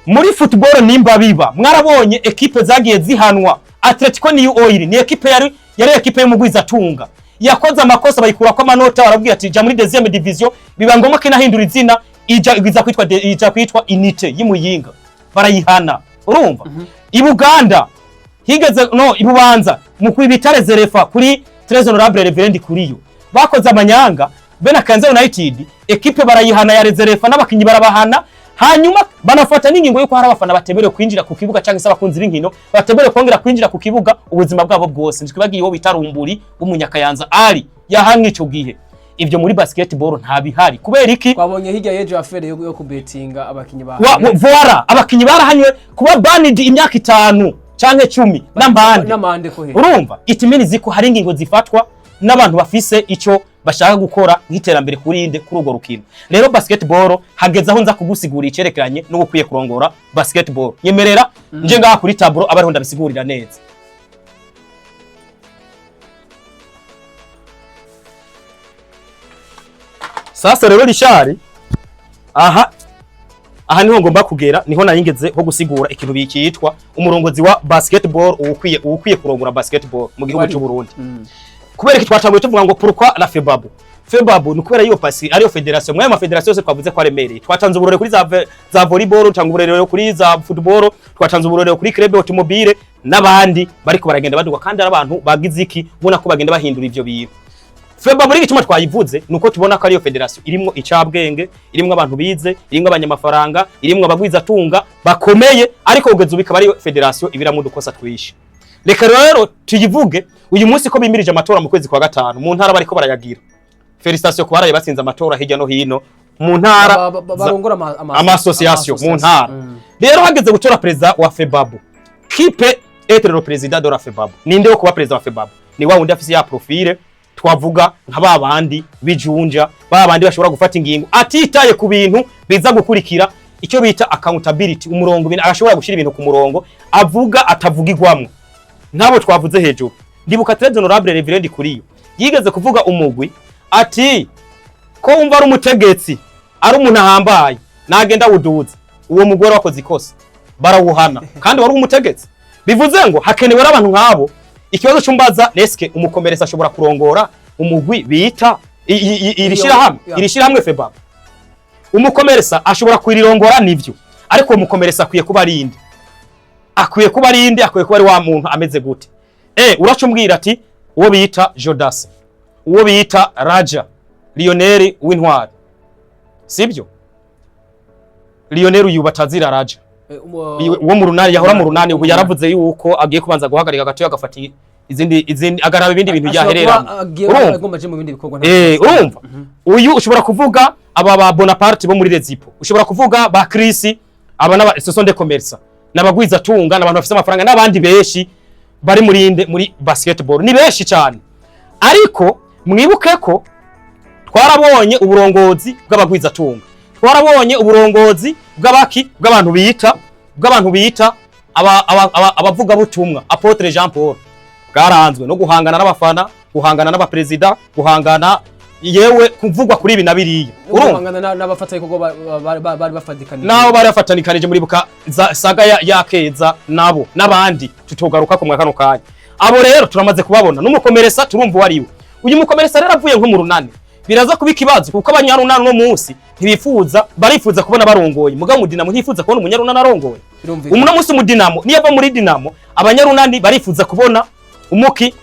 Muri football nimba biba, mwarabonye ekipe zagiye zihanwa. Atletico New Oil ni ekipe yari ekipe y'umugwizatunga, yakoze amakosa bayikurako amanota, barabwira ati ja muri deuxième division. Biba ngombwa ko inahindura izina, ija iza kwitwa ija kwitwa Unité y'Imuyinga, barayihana. Urumva, i Buganda higeze no ibubanza mu kwibitare zerefa kuri Très Honorable Reverend kuriyo bakoze amanyanga. Bena Kanze United ekipe barayihana ya rezerefa n'abakinyi barabahana, hanyuma banafata n'ingingo yuko hari abafana batemerewe kwinjira ku kibuga cyangwa se abakunzi b'inkino batemerewe kongera kwinjira ku kibuga ubuzima bwabo bwose. Ntitwibagiye uwo bita Rumburi w'umunyakayanza ari yahamwe ico gihe. Ibyo muri basketball nta bihari. Kubera iki? Twabonye hirya y'ejo affaire yo kubetinga abakinyi ba Voilà, abakinyi barahanywe kuba banned imyaka 5 canke 10 n'amande. N'amande ko he? Urumva, it means ko hari ingingo zifatwa n'abantu bafise ico bashaka gukora nk'iterambere kuri inde? Kuri urwo rukino. Rero basketball hageze aho nza kugusigura icerekeranye no gukwiye kurongora basketball. Nyemerera nje ngaha kuri tableau abe ariho ndabisigurira neza. Sasa rero Richard, aha niho ngomba kugera, niho nayingeze ho gusigura ikintu bikitwa umurongozi wa basketball, uwukwiye kurongora basketball mu gihugu Wari. cy'u Burundi. Kubera iki twatanguye tuvuga ngo pourquoi la FEBABU? FEBABU ni kubera iyo pasi ariyo federation mwayo ma federation yose twavuze ko aremereye. Twatanze uburore kuri za volleyball, twatanze uburore kuri za football, twatanze uburore kuri club automobile n'abandi bariko baragenda baduga, kandi ari abantu bagize iki? Ubona ko bagenda bahindura ivyo bintu. FEBABU rero igituma twayivuze nuko tubona ko ariyo federation irimwo icabwenge, irimwo abantu bize, irimwo abanyamafaranga, irimwo abagwizatunga bakomeye, ariko kugeza ubu ikaba ariyo federation ibiramwo udukosa twishi. Reka rero tuyivuge uyu munsi ko bimirije amatora mu kwezi kwa gatanu mu ntara, bariko barayagira. Félicitations ku baraye batsinze amatora hirya no hino mu ntara Barongora ama association mu ntara. Rero hageze gutora perezida wa FEBABU, qui peut être le président de la FEBABU? Ninde wo kuba perezida wa FEBABU? Ni wa wundi afise ya profile twavuga, nka ba bandi bijunja, ba bandi bashobora gufata ingingo atitaye ku bintu biza gukurikira, icyo bita accountability, umurongo, ibintu ashobora gushyira ibintu ku murongo, avuga atavugirwamwo, nk'abo twavuze hejuru. Ndibuka Très Honorable Reverend Kuriyo yigeze kuvuga umugwi ati ko wumva ari umutegetsi, ari umuntu ahambaye, nagenda wuduze uwo mugore wakoze ikosa, barawuhana kandi wari umutegetsi. Bivuze ngo hakenewe abantu nk'abo. Ikibazo cyumbaza, est-ce que umukomeresa ashobora kurongora umugwi bita iri shirahamwe, iri shirahamwe FEBAB? Umukomeresa ashobora kurirongora nivyo, ariko uwo mukomeresa akwiye kuba ari inde? Akwiye kuba ari inde? Akwiye kuba ari wa muntu ameze gute? Uraca umbwira ati uwo bita Jodas, uwo bita Raja Lionel w'intwari, sibyo? Lionel uyu batazira Raja, uwo mu Runani, yahora mu Runani, ubu yaravuze yuko agiye kubanza guhagarika gato, agafata izindi agaraba ibindi bintu yahereramo. Urumva? Agomba aje mu bindi bikorwa. Urumva, uyu ushobora kuvuga aba ba Bonaparte bo muri Rezipo, ushobora kuvuga ba Chris, aba n'aba ce sont des commerçants, n'abagwiza tunga, n'abantu bafite amafaranga, n'abandi benshi bari muri inde, muri basketball ni benshi cyane. Ariko mwibuke ko twarabonye uburongozi bw'abagwizatunga, twarabonye uburongozi bw'abaki, bw'abantu bita abavugabutumwa, Apôtre Jean Paul, bwaranzwe no guhangana n'abafana, guhangana n'abaperezida, guhangana, yewe kuvugwa kuri ibi na biriya. Urumva? Guhangana n'abafatanyabikorwa bari bafatikanije. Nabo bari bafatanikanije muri buka za saga ya Keza nabo n'abandi tutogaruka ku kano kanya. Abo rero turamaze kubabona n'umukomeresa, turumva uwo ari we. Uyu mukomeresa rero avuye nko mu Runani biraza kuba ikibazo, kuko abanyarunani uno munsi ntibifuza, barifuza kubona barongoye, mugabo mu Dinamo ntifuza kubona umunyarunani arongoye. Birumvikana. Uno munsi mu Dinamo, niyo ava muri Dinamo, abanyarunani barifuza kubona umuki?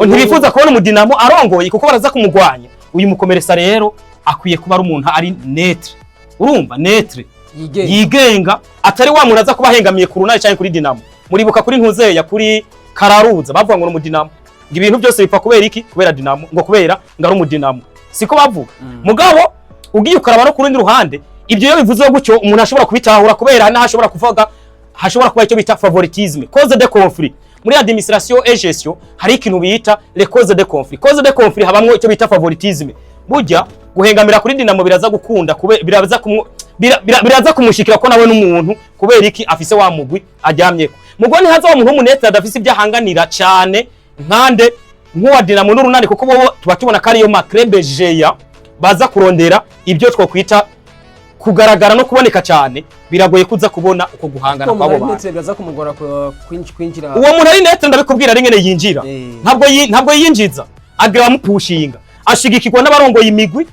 Ntibifuza kubona umudinamo arongoye, kuko baraza kumugwanya. Uyu mukomeresa rero akwiye kuba ari umuntu ari neutre, urumva, neutre, yigenga, yigenga, atari wa muntu aza kuba ahengamiye ku Runani cyangwa kuri Dinamo. Muribuka kuri Ntuzeya, kuri Kararuza, bavuga ngo ni umudinamo, ngo ibintu byose bipfa kubera iki? Kubera Dinamo, ngo kubera ngo ari umudinamo, siko bavuga? Mugabo ugiye ukaraba no ku rundi ruhande, ibyo iyo bivuze gutyo umuntu ashobora kubitahura, kubera n'aho ashobora kuvuga hashobora kuba icyo bita favoritisme, cause de conflit. Muri administration et gestion hari ikintu bita les causes de conflit. Cause de conflit habamwo icyo bita favoritisme. Burya guhengamira kuri Dinamo biraza gukunda kube biraza kumu biraza kumushikira ko nawe n'umuntu, kubera iki? Afise wa mugwi aryamyeko. Mugo ntihaza wa muntu w'umunete adafise ibyo ahanganira cyane nkande, nk'uwa Dinamo n'Urunani, kuko bo tuba tubona ko ariyo ma clubs géants baza kurondera ibyo twokwita kugaragara no kuboneka cyane. Biragoye kuza kubona uko guhangana kuko kw'abo umuntu ari bantu. Neutre biraza kumugora kwinjira. Uwo muntu ari neutre, ndabikubwira, ari ngene yinjira. Ntabwo yinjiza, agira bamupushinga, ashigikirwa n'abarongoye imigwi,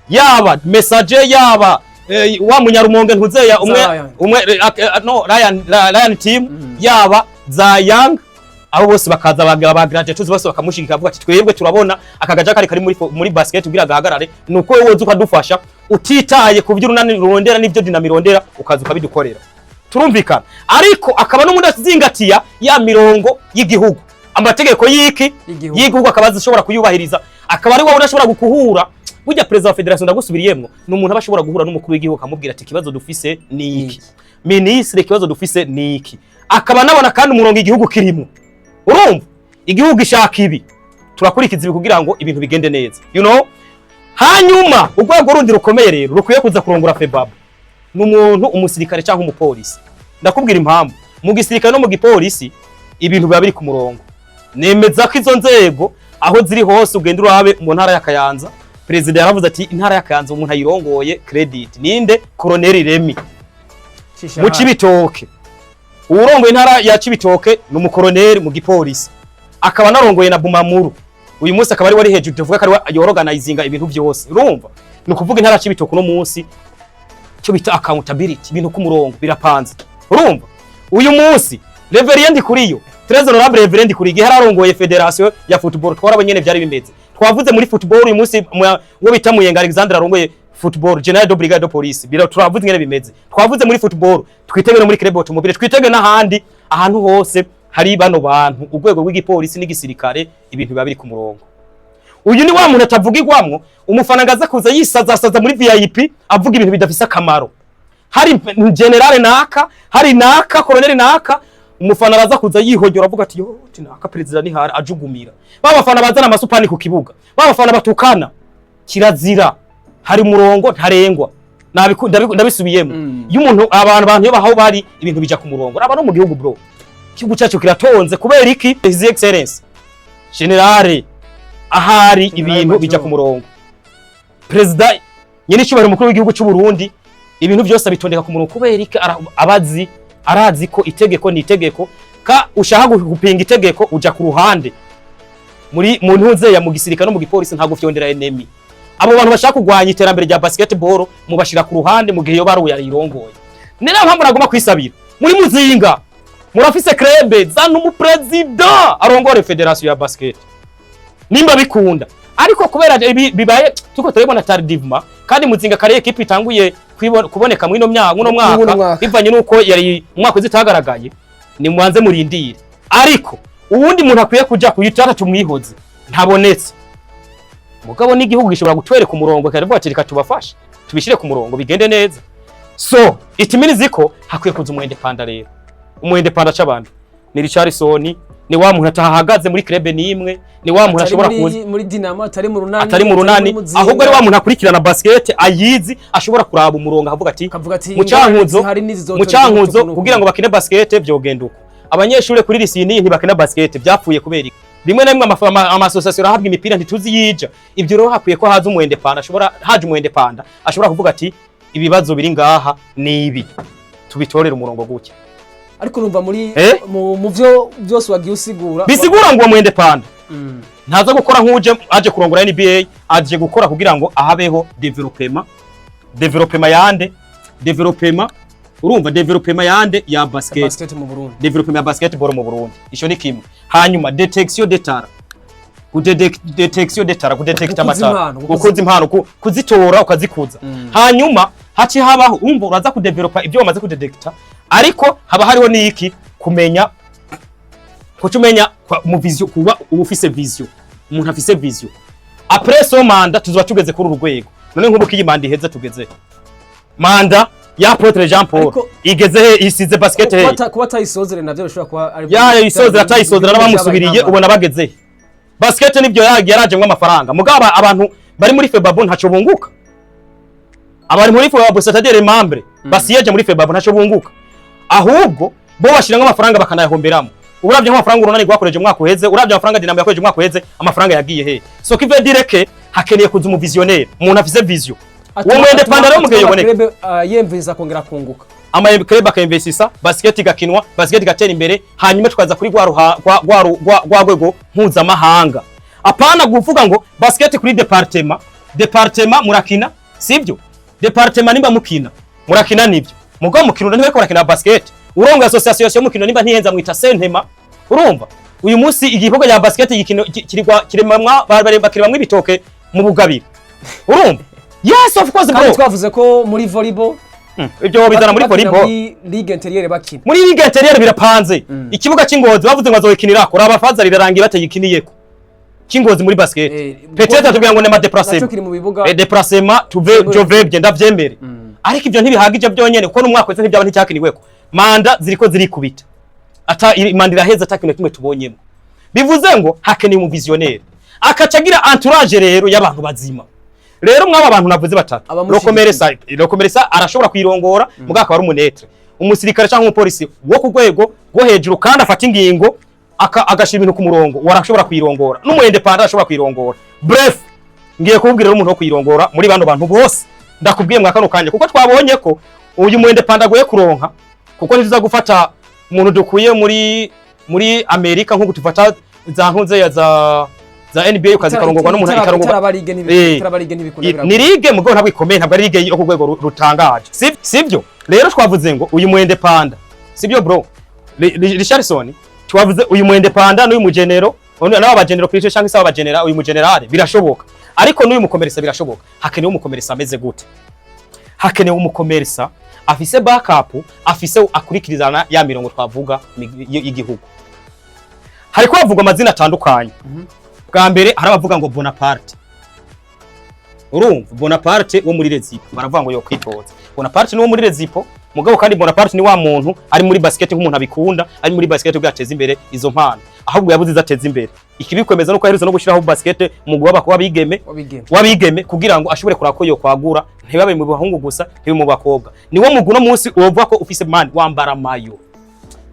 yaba message, yaba wa munyarumonge ntuzeya umwe, Zion. umwe no Ryan, Ryan team, yaba za Young, abo bose bakaza bagira ba graduates bose bakamushigikira, bavuga ati twebwe turabona aka gaja kari kari muri basket kugira gahagarare, nuko wowe woza ukadufasha utitaye ku byo Urunani rurondera n'ibyo Dinamo irondera, ukaza ukabidukorera. Turumvikana? Ariko akaba n'umuntu azingatiya ya mirongo y'igihugu, amategeko y'iki? Y'igihugu. Y'igihugu, akaba ashobora kuyubahiriza, akaba ari wowe udashobora gukuhura. Burya perezida wa fédération, ndagusubiriyemwo, ni umuntu aba ashobora guhura n'umukuru w'igihugu akamubwira ati ikibazo dufise ni iki, minisitiri, ikibazo dufise ni iki, akaba anabona kandi umurongo igihugu kirimo. Urumva, igihugu ishaka ibi, turakurikiza ibi kugira ngo ibintu bigende neza. Hanyuma urwego rundi rukomeye rero rukwiye kuza kurongora FEBABU ni umuntu umusirikare cyangwa umupolisi. Ndakubwira impamvu. Mu gisirikare no mu gipolisi ibintu biba biri ku murongo. Nemeza ko izo nzego aho ziri hose, ugenda urabe mu ntara ya Kayanza, perezida yaravuze ati intara ya Kayanza umuntu ayirongoye credit ninde? Colonel Remy. Shisha Mu hasi. Cibitoke, uwurongoye intara ya Cibitoke ni umukoroneri mu gipolisi, akaba anarongoye na Bumamuru. Uyu munsi akaba ari wari hejuru, tuvuga ko ari we yorganizinga ibintu byose. Urumva, ni ukuvuga intara ya Cibitoke uno munsi cyo bita accountability, ibintu ku murongo birapanze. Urumva, uyu munsi Reverend Ndikuriyo, Très honorable Reverend Ndikuriyo, igihe yararongoye fédération ya football, twarabonye nyene vyari bimeze. Twavuze muri football, uyu munsi uwo bita Muyenga Alexandre arongoye football, général de brigade de police, bira turavuze ngene bimeze. Twavuze muri football, twitege no muri club automobile, twitege n'ahandi ahantu hose hari bano bantu, urwego rw'igipolisi n'igisirikare, ibintu biba biri ku murongo. Uyu ni wa muntu atavugirwamwo umufana ngo aza kuza yisazasaza muri VIP avuga ibintu bidafise akamaro. Hari général naka, hari naka, colonel naka, umufana araza kuza yihogera avuga ati yo naka perezida nihara ajugumira. Ba bafana bazana amasupani ku kibuga, ba bafana batukana, kirazira. Hari umurongo ntarengwa. Ndabisubiyemo. Iyo umuntu abantu iyo bahaho bari, ibintu bija ku murongo. Raba no mu gihugu, bro, igihugu cyacu kiratonze kubera iki? His Excellence Général ahari, General ibintu Major. bija ku murongo. Perezida nyene icyubahiro umukuru w'igihugu cy'u Burundi, ibintu byose abitondeka ku murongo. Kubera iki? Abazi, arazi ko itegeko ni itegeko, ka ushaka gupinga itegeko uja ku ruhande. Muri mu ntuzeya, mu gisirikare no mu gipolisi, ntabwo fyondera ennemi. Abo bantu bashaka kurwanya iterambere rya basketball mubashira ku ruhande mu gihe yo baruye ayirongoye. Ni nayo mpamvu nagomba kwisabira muri Muzinga. Murafise club, zana umuperezida arongore fédération ya basket nimba bikunda. Ariko kubera bibaye tuko turabibona tardivement, kandi Muzinga kare équipe itanguye kuboneka mwino myaka, muno Muno mwaka, mwaka. bivanye nuko yari mu mwaka zitagaragaye, ni mwanze murindire. Ariko uwundi muntu akwiye kuja kuyitata tumwihoze ntabonetse. Mugabo n'igihugu gishobora gutwereka umurongo, karavuga ati reka tubafashe tubishire ku murongo bigende neza. So it means ko hakwiye kuza umu indépendant. Rero umu indépendant c'abantu ni Richardson, ni wa muntu atahagaze muri club nimwe, ni wa muntu atari ashobora muri, kuza muri Dinamo, atari mu Runani, atari mu Runani, Muzinga. Ahubwo ari wa muntu akurikirana basket, ayizi, ashobora kuraba umurongo avuga ati akavuga ati mu Cankuzo, hari n'izizotora mu Cankuzo uku n'uku. Kugira ngo bakine basket vyogenda uko, abanyeshuri kuri lisini ntibakina basket, byapfuye kubera iki? Rimwe na rimwe ama association arahabwa imipira ntituzi yija. Ibyo rero hakwiye ko haza umu indépendant ashobora, haje umu indépendant ashobora kuvuga ati ibibazo biri ngaha ni ibi, tubitorere umurongo gutya. Ariko urumva muri Eh? mu vyo byose wagiye usigura Bisigura ngo uwo mu indépendant ntaza gukora nk'uje aje kurongora NBA, aje gukora kugira ngo ahabeho développement, développement yande, développement, urumva, développement yande, ya basket. Basket mu Burundi. Développement ya basketball mu Burundi, ico ni kimwe. Hanyuma détection de talent, détection de talent, kudetecta Gukuza amatara, impano, gukuza impano, kuzitora ukazikuza. Hanyuma haci habaho, umva, uraza kudevelopa ibyo wamaze kudetecta, ariko haba hariho n'iki kumenya, kuca umenya mu vision, kuba uba ufise vision. Umuntu afise vision, après son mandat tuzoba tugeze kuri uru rwego. None nk'ubu ko iyi mandat iheze, tugeze mandat ya Apôtre Jean Paul Ariko- igeze he? Isize basket he? Kuba atayisozere navyo bishobora kuba ari Ya isozera atayisozera n'abamusubiriye ubona bageze he? Basket nibyo yarajemwo amafaranga, mugabo abantu bari muri FEBABU ntaco bunguka. Abari muri FEBABU, c'est-à-dire membre basiyeje muri FEBABU, ntaco bunguka, ahubwo bo bashiramwo amafaranga bakanayahomberamo. Uravye nk'amafaranga Urunani rwakoreje umwaka uheze, uravye amafaranga Dinamo yakoreje umwaka uheze, amafaranga yagiye he? So qui veut dire que hakeneye kuza umu visionnaire, umuntu afise vision. Uwo mu indépendant rero mugihe yoboneka, yemveza kongera kunguka, ama club akainvestisa, basket igakinwa, basket igatera imbere, hanyuma tukaza kuri rwa ruha- rwa rwa rwa rwa rwego mpuzamahanga. Apana kuvuga ngo basket kuri département, département murakina, sivyo? Département nimba mukina, murakina nivyo, mugabo mukino ntibariko barakina basket. Urongo association yo mukino nimba ntihenza mwita Sentema. Urumva uyu munsi igikorwa ya basket igikino kirigwa kiremamwa bakiremamwa ibitoke mu Bugabira. Urumva, yes, of course, bro. Kandi twavuze ko muri volleyball Ibyo bizana muri bakina, volleyball, muri ligue intérieure bakina. Muri ligue intérieure birapanze. Ikibuga cy'Ingozi bavuze ngo azoyikinirako, raba faza rirarangiye batayikiniyeko cy'Ingozi muri basket. Peut-être tubwira ngo nema naco déplacement, kiri mu bibuga. Eh, déplacement tuve jovebye ndavyemere, ariko ivyo ntibihagije byonyene, kuko n'umwaka wese ntibyaba nticyakiniweko. Mandat ziriko zirikubita, ata mandat iraheza ata kintu kimwe tubonyemo. Bivuze ngo hakeneye umu visionnaire akaca agira entourage rero y'abantu bazima. Rero mwaba abantu navuze batatu, Abamushigikiye. Le commerçant arashobora kwirongora, mugabo akaba ari umu neutre, umusirikare cyangwa umupolisi wo ku rwego rwo hejuru, kandi afata ingingo agashira ibintu ku murongo, warashobora kwirongora, n'umu indépendant ashobora kwirongora. Bref, ngiye kubwira rero umuntu wo kwirongora muri bano bantu bose ndakubwiye mwa kano kanya, kuko twabonye ko uyu mu indépendant agoye kuronka, kuko ntituza gufata umuntu dukuye muri Amerika nk'uko tufata za nkunze ya za NBA ukazikarongorwa n'umuntu ikarongorwa. Itaraba ligue itaraba ligue ntibikunda. Ni ligue mugabo ntabwo ikomeye, ntabwo ari ligue yo ku rwego rutangaje. Sivyo? Rero twavuze ngo uyu mu indépendant, sibyo bro? Richardson, twavuze uyu mu indépendant n'uyu mugenero, n'aba bagenero kuri cyangwa se aba bagenera, uyu mugenerale birashoboka, ariko n'uyu mukomeresa birashoboka. Hakenewe umukomeresa ameze gute? Hakenewe umukomeresa afise backup, afise akurikirizana ya mirongo twavuga y'igihugu. Hariko havugwa amazina atandukanye. Bwa mbere hari abavuga ngo Bonaparte. Urumva Bonaparte wo muri Rezipo, baravuga ngo yokwitoza. Bonaparte ni wo muri Rezipo, mugabo kandi Bonaparte ni wa muntu ari muri basket nk'umuntu abikunda, ari muri basket ubwo yateza imbere izo mpano, ahubwo yabuze izo ateza imbere. Ikibikwemeza nuko aherutse no gushyiraho basket mu guha bakaba bigeme, wabigeme, wabigeme, kugira ngo ashobore kuraba ko yokwagura, ntibabe mu bahungu gusa, ntibe mu bakobwa. Niwo mugwi uno munsi wovuga ko ufise man wambara maillot.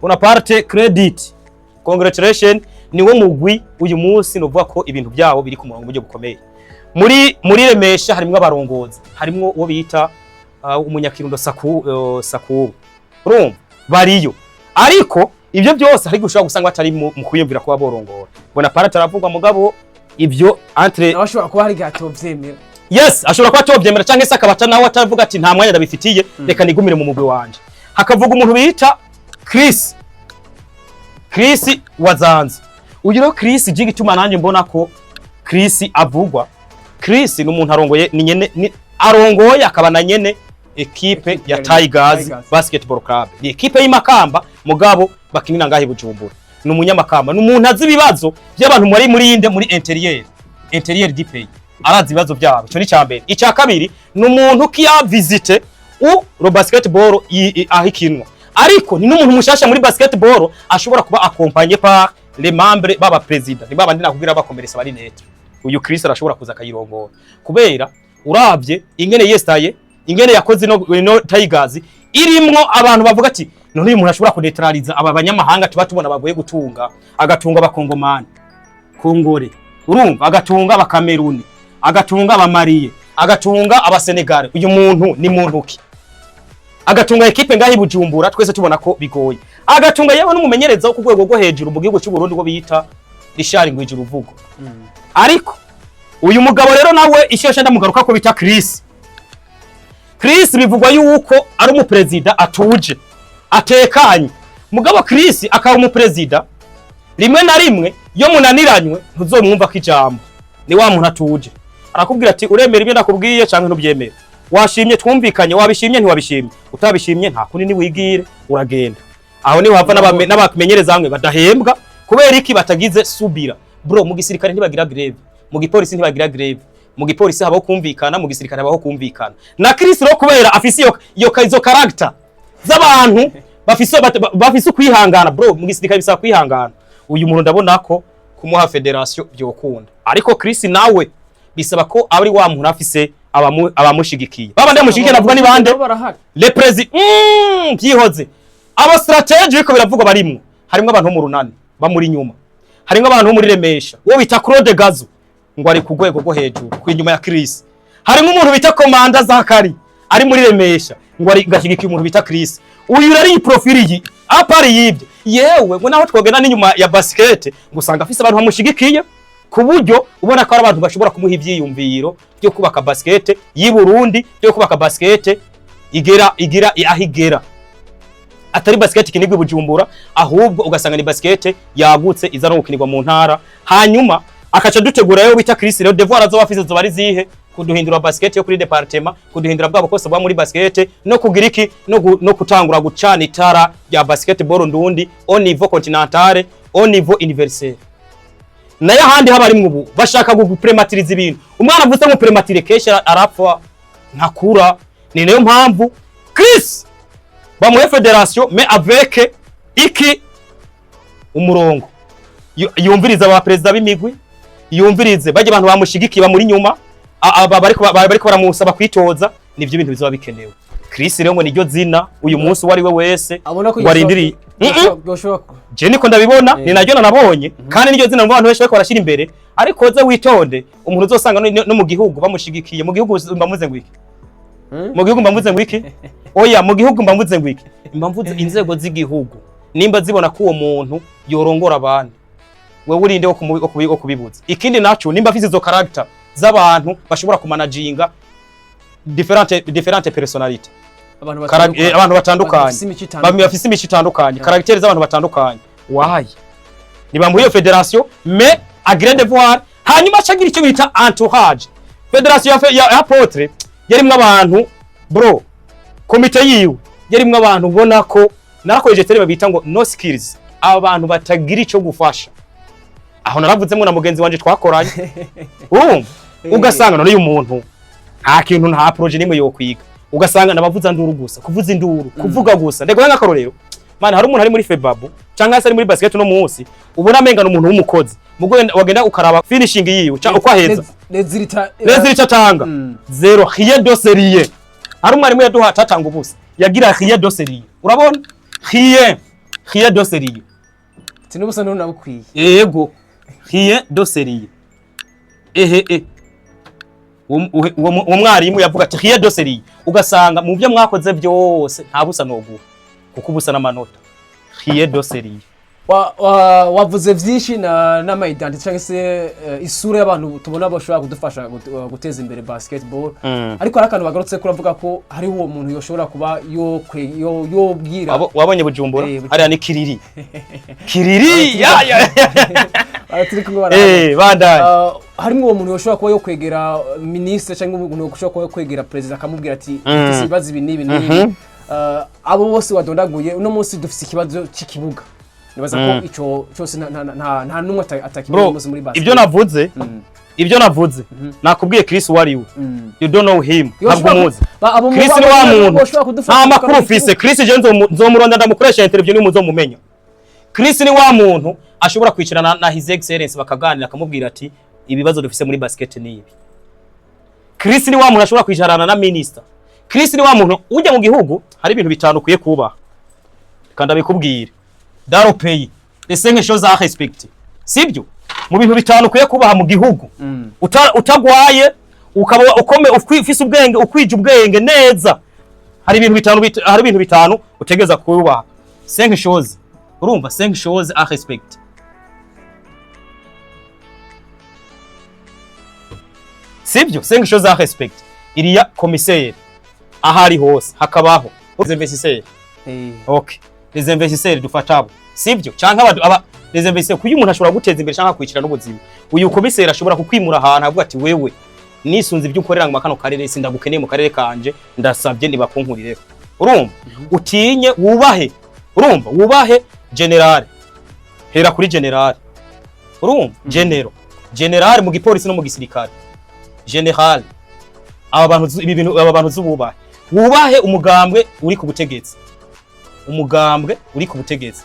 Bonaparte, credit, congratulation. Niwo mugwi uyu munsi novuga ko ibintu byabo biri ku murongo mu buryo bukomeye. Muri Remesha harimwo abarongozi, harimwo uwo bita umunyakirundo Saku, urumva bariyo. Ariko ibyo byose hari gushobora gusanga batari mu kwiyumvira kuba borongora. Bonaparte aravugwa, mugabo ibyo entre nawe ashobora kuba hari igihe atovyemera. Yes, ashobora kuba atovyemera canke se akaba nawe atavuga ati nta mwanya ndabifitiye, reka nigumire mu mugwi wanje. Hakavuga umuntu bita Chris. Chris wazanze. Uyu rero Chris, je gituma nanjye mbona ko Chris avugwa, Chris ni umuntu arongoye, ni nyene arongoye akaba na nyene ekipe Ekipe ya ya Tigers Tigers. Basketball Club. Ni ekipe y'imakamba, mugabo bakinira ngaho i Bujumbura. Ni umunyamakamba, ni umuntu azi ibibazo by'abantu muri inde, muri intérieur du pays, arazi ibibazo byabo. Ico ni icya mbere. Icya kabiri, ni umuntu qui a visité où le basketball aho ikinwa, ariko ni n'umuntu mushasha muri basketball, ashobora kuba accompagné par les membres baba président, ni babandi nakubwira bakomeresa bari net. Uyu Chris arashobora kuza akayirongora, kubera uravye ingene yestaye, ingene yakoze ino Tigers irimwo abantu bavuga ati: "None uyu muntu ashobora kuneutraliza aba banyamahanga tuba tubona bagoye gutunga, agatunga abakongomani kongore, urumva, agatunga abakameruni, agatunga abamariye, agatunga abasenegale, uyu muntu ni muntu ki?" Agatunga ekipe ngaho i Bujumbura, twese tubona ko bigoye, agatunga yewe n'umumenyereza wo ku rwego rwo hejuru mu gihugu cy'u Burundi, ngo bita Richard Ngwije Uruvugo. Ariko uyu mugabo rero nawe isheshe ndamugaruka ko bita Chris. Chris bivugwa yuko ari umuperezida atuje, atekanye. Mugabo Chris akaba umuperezida rimwe na rimwe iyo munaniranywe ntuzomwumva ko ijambo. Ni wa muntu atuje, arakubwira ati: "Uremera ibyo ndakubwiye canke ntubyemera? Washimye twumvikanye, wabishimye ntiwabishimye? Utabishimye nta kundi, niwigire uragenda." Aho niho hava n'abamenyereza bamwe badahembwa. Kubera iki? Batagize subira. Bro, mu gisirikare ntibagira grève, mu gipolisi ntibagira grève. Mu gipolisi habaho kumvikana, mu gisirikare habaho kumvikana. Na Chris rero, kubera afise iyo izo character z'abantu bafise ukwihangana, bro, mu gisirikare bisaba kwihangana. Uyu muntu ndabona ko kumuha fédération byokunda, ariko Chris nawe bisaba ko ari wa muntu afise abamushigikiye. Babandi bamushigikiye navuga ni bande? Nabo barahari. Le président byihoze, abo stratégie biriko biravugwa barimwo, harimwo abantu bo mu Runani bamuri inyuma, harimwo abantu bo muri Remesha, uwo bita Claude Gazo ngo ari ku rwego rwo hejuru ku inyuma ya Chris, harimwo umuntu bita Komanda Zakari ari muri Remesha ngo ari gashigikiye umuntu bita Chris. Uyu rero iyi profil iyi à part yibyo, yewe ngo naho twogenda n'inyuma ya basket ngo usanga afise abantu bamushigikiye, ku buryo ubona ko ari abantu bashobora kumuha ivyiyumviro byo kubaka basket y'i Burundi, byo kubaka basket igera igira aho igera, atari basket ikinirwa i Bujumbura, ahubwo ugasanga ni basket yagutse iza no gukinirwa mu ntara. Hanyuma akaca dutegura rero bita Chris rero, devoir azoba afise zoba ari zihe? Kuduhindura basket yo kuri département, kuduhindura bwabo kose bwa muri basket, no kugira iki, no kutangura gucana itara rya basketball ndundi au niveau continental, au niveau universel. Nayo ahandi haba arimwo ubu bashaka guprematiriza ibintu. Umwana avuze ngo prématuré kenshi arapfa, ntakura. Ni nayo mpamvu Chris bamuhe fédération, mais avec iki? Umurongo. Yumviriza aba perezida b'imigwi, yumvirize bajya abantu bamushigikiye bamuri inyuma, aba bariko baramusaba kwitoza. Nivyo bintu bizoba bikenewe. Chris rero ngo niryo zina uyu munsi uwo ari we wese abona ko ngo arindiriye. Yoshobora Je niko ndabibona, ni naryo nanabonye, kandi niryo zina ngo abantu benshi bariko barashira imbere. Ariko ze witonde, umuntu uzosanga no mu gihugu bamushigikiye. Mu gihugu mbamuze ngo iki? Mu gihugu mbamuze ngo iki? Oya, mu gihugu mbamuze ngo iki? Mbamuze inzego z'igihugu nimba zibona ko uwo muntu yorongora abandi, wewe urinde wo kubibuza. Ikindi naco, nimba afise izo character z'abantu bashobora kumanaginga différentes personnalités, abantu abantu batandukanye, bafise imico itandukanye. Bafise imico itandukanye, caractère z'abantu batandukanye, wayi nibamuha iyo fédération, mais à gré devoir. Hanyuma acagira icyo bita entourage. Fédération ya apôtre yarimwo abantu, bro, komite yiwe yarimwo abantu ubona ko narakoresheje terme bita ngo no skills, abantu batagira ico gufasha. Aho naravuzemwo na mugenzi wanje twakoranye, urumva, ugasanga none uyu muntu nta kintu, nta projet nimwe yokwiga, ugasanga nabavuza nduru gusa, kuvuza induru, kuvuga gusa. Ndego nk'akarorero, man, hari umuntu ari muri FEBABU cyangwa se ari muri basket no munsi ubona amenga umuntu w'umukozi, mugo wagenda ukaraba finishing yiwe cyangwa uko aheza Résultat. Résultat atanga zéro, rien de sérieux. Hari umwarimu yaduha atatanga ubusa, yagira rien de sérieux. Urabona, rien de sérieux. Tinubusa none nabukwiye. Yego, rien de sérieux. Ehe, uwo mwarimu yavuga ati rien de sérieux, ugasanga mu byo mwakoze byose nta busa noguha, kuko ubusa n'amanota, rien de sérieux. Wavuze vyinshi na n'ama identité cyangwa se isura y'abantu tubona bashobora kudufasha guteza imbere basketball, ariko hari akantu bagarutse ko uravuga ko hariho uwo muntu yoshobora kuba yobwira. Wabonye Bujumbura? Eh, Bujumbura. Hariya ni Kiriri, Kiriri ya ya. Turi kumwe bara. Bandanye. Harimo uwo muntu yoshobora kuba yokwegera minisitiri cyangwa umuntu yoshobora kuba yokwegera perezida akamubwira ati: "Dufise ibibazo ibi n'ibi n'ibi." Abo bose wadondaguye, uno munsi dufise ikibazo cy'ikibuga. Nibaza ko ico cyose nta n'umwe atakibona Bro, umunsi muri basket. Ibyo navuze, nakubwiye Chris uwo ari we. You don't know him, ntabwo Yoshobora umuzi. Abo Chris ni wa muntu boshobora kudufasha nta makuru tukaronka ufise. ikibuga. Chris je nzomuronda ndamukoresha interview, niwe muzomumenya. Chris ni wa muntu ashobora kwicarana na His Excellence bakaganira, akamubwira ati: "Ibibazo dufise muri basket ni ibi." Chris ni wa muntu ashobora kwicarana na minister. Chris ni wa muntu ujya mu gihugu. Hari ibintu bitanu ukwiye kubaha kandi abikubwire: dans le pays, les cinq choses à respecter, sibyo? Mu bintu bitanu ukwiye kubaha mu gihugu, utagwaye, ukaba ukome ufise ubwenge, ukwije ubwenge neza, hari ibintu bitanu utegeza kubaha, cinq choses. Urumva, cinq choses à respecter. Sibyo? Cinq choses à respecter: iriya commissaire aho ari hose, hakabaho les investisseurs. Okay, les investisseurs dufata abo, sibyo? Canke aba les investisseurs, kuyo umuntu ashobora guteza imbere canke kwicira n'ubuzima. Uyu commissaire ashobora kukwimura ahantu avuga ati: "Wewe nisunze ibyo ukorera mu kano karere, sindagukeneye mu karere kanje, ndasabye nibakunkurireho." Urumva, utinye, wubahe. Urumva, wubahe général, hera kuri général. Urumva, général mu gipolisi no mu gisirikare, général. Aba bantu ibi bintu, aba bantu zububahe. Wubahe umugambwe uri ku butegetsi, umugambwe uri ku butegetsi,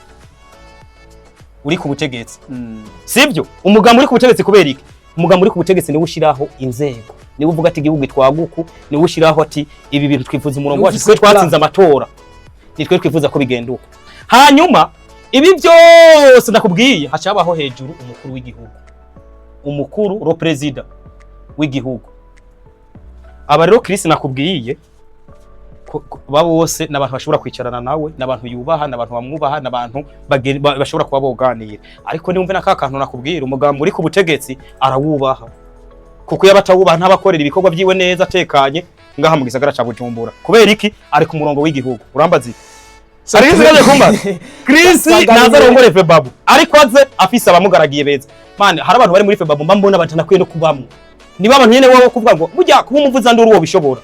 uri ku butegetsi. Sibyo? Umugambi uri ku butegetsi. Kubera iki? Umugambi uri ku butegetsi niwe ushiraho inzego, niwe uvuga ati: "Igihugu twaguku." Niwe ushiraho ati: "Ibi bintu twifuza, umurongo wacu, twe twatsinze amatora, nitwe twifuza ko bigenda uko." Hanyuma ibi byose ndakubwiye, hacabaho hejuru umukuru w'igihugu, umukuru, le président w'igihugu. Aba rero Chris nakubwiye ba bose n'abantu bashobora kwicarana nawe, n'abantu yubaha, n'abantu bamwubaha, n'abantu bashobora kuba boganira. Ariko niwumve na ka kantu nakubwira: umugambi uri ku butegetsi arawubaha, kuko iyo abatawubaha ntabakorera ibikorwa byiwe neza atekanye ngaha mu gisagara ca Bujumbura. Kubera iki? Ari ku murongo w'igihugu. Urambaza iki? Hari ikibazo kumbaza? Chris naza arongore Febabu, ariko aze afise abamugaragiye beza. Man, hari abantu bari muri Febabu mba mbona batanakwiye no kubamwo. Niba abantu nyene wowe kuvuga ngo burya kuba umuvuza nduru uwo bishobora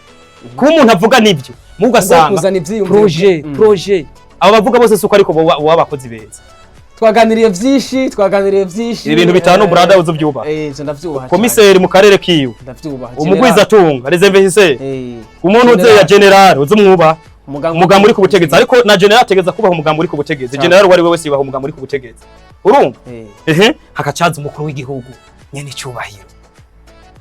kuba umuntu avuga nibyo mu ugasanga kuzana ivyiyumviro. Projet, projet abo bavuga bose suko, ariko bo abakozi beza. Twaganiriye vyinshi, twaganiriye vyinshi. Ibi bintu bitanu, brother, uzovyubaha. Ivyo ndavyubaha cyane. Komiseri mu karere kiwe, Ndavyubaha. umugwizatunga, les investisseurs, umuntu uze ya général uzumwubaha, umugambi umugambi uri ku butegetsi. Ariko na général ategeza kubaha umugambi uri ku butegetsi. Cyane. Général uwo ari we wese yubaha umugambi uri ku butegetsi. Urumva? Ehe, hakacaza umukuru w'igihugu nyene icyubahiro,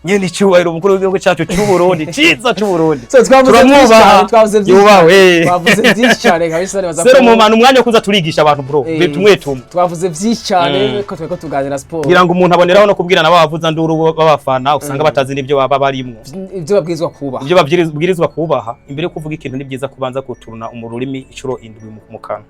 nyene icyubahiro, umukuru w'igihugu cyacu cy'u Burundi, ciza cy'u Burundi. So twavuze byinshi Turamwubaha. cyane, twavuze byinshi. Yubahwe. Twavuze byinshi cyane kabisa, nibaza Zero ko mu manu umwanya wo kuza turigisha abantu, bro. Tumwe tumwe. Twavuze byinshi cyane ko twari tuganira siporo. Kugira ngo umuntu aboneraho no kubwirana babavuza nduru b'abafana usanga batazi n'ibyo baba barimwo. Ibyo babwirizwa kubaha. Ibyo babwirizwa kubaha. Imbere yo kuvuga ikintu ni byiza kubanza guturuna mu rurimi inshuro 7 mu kanwa.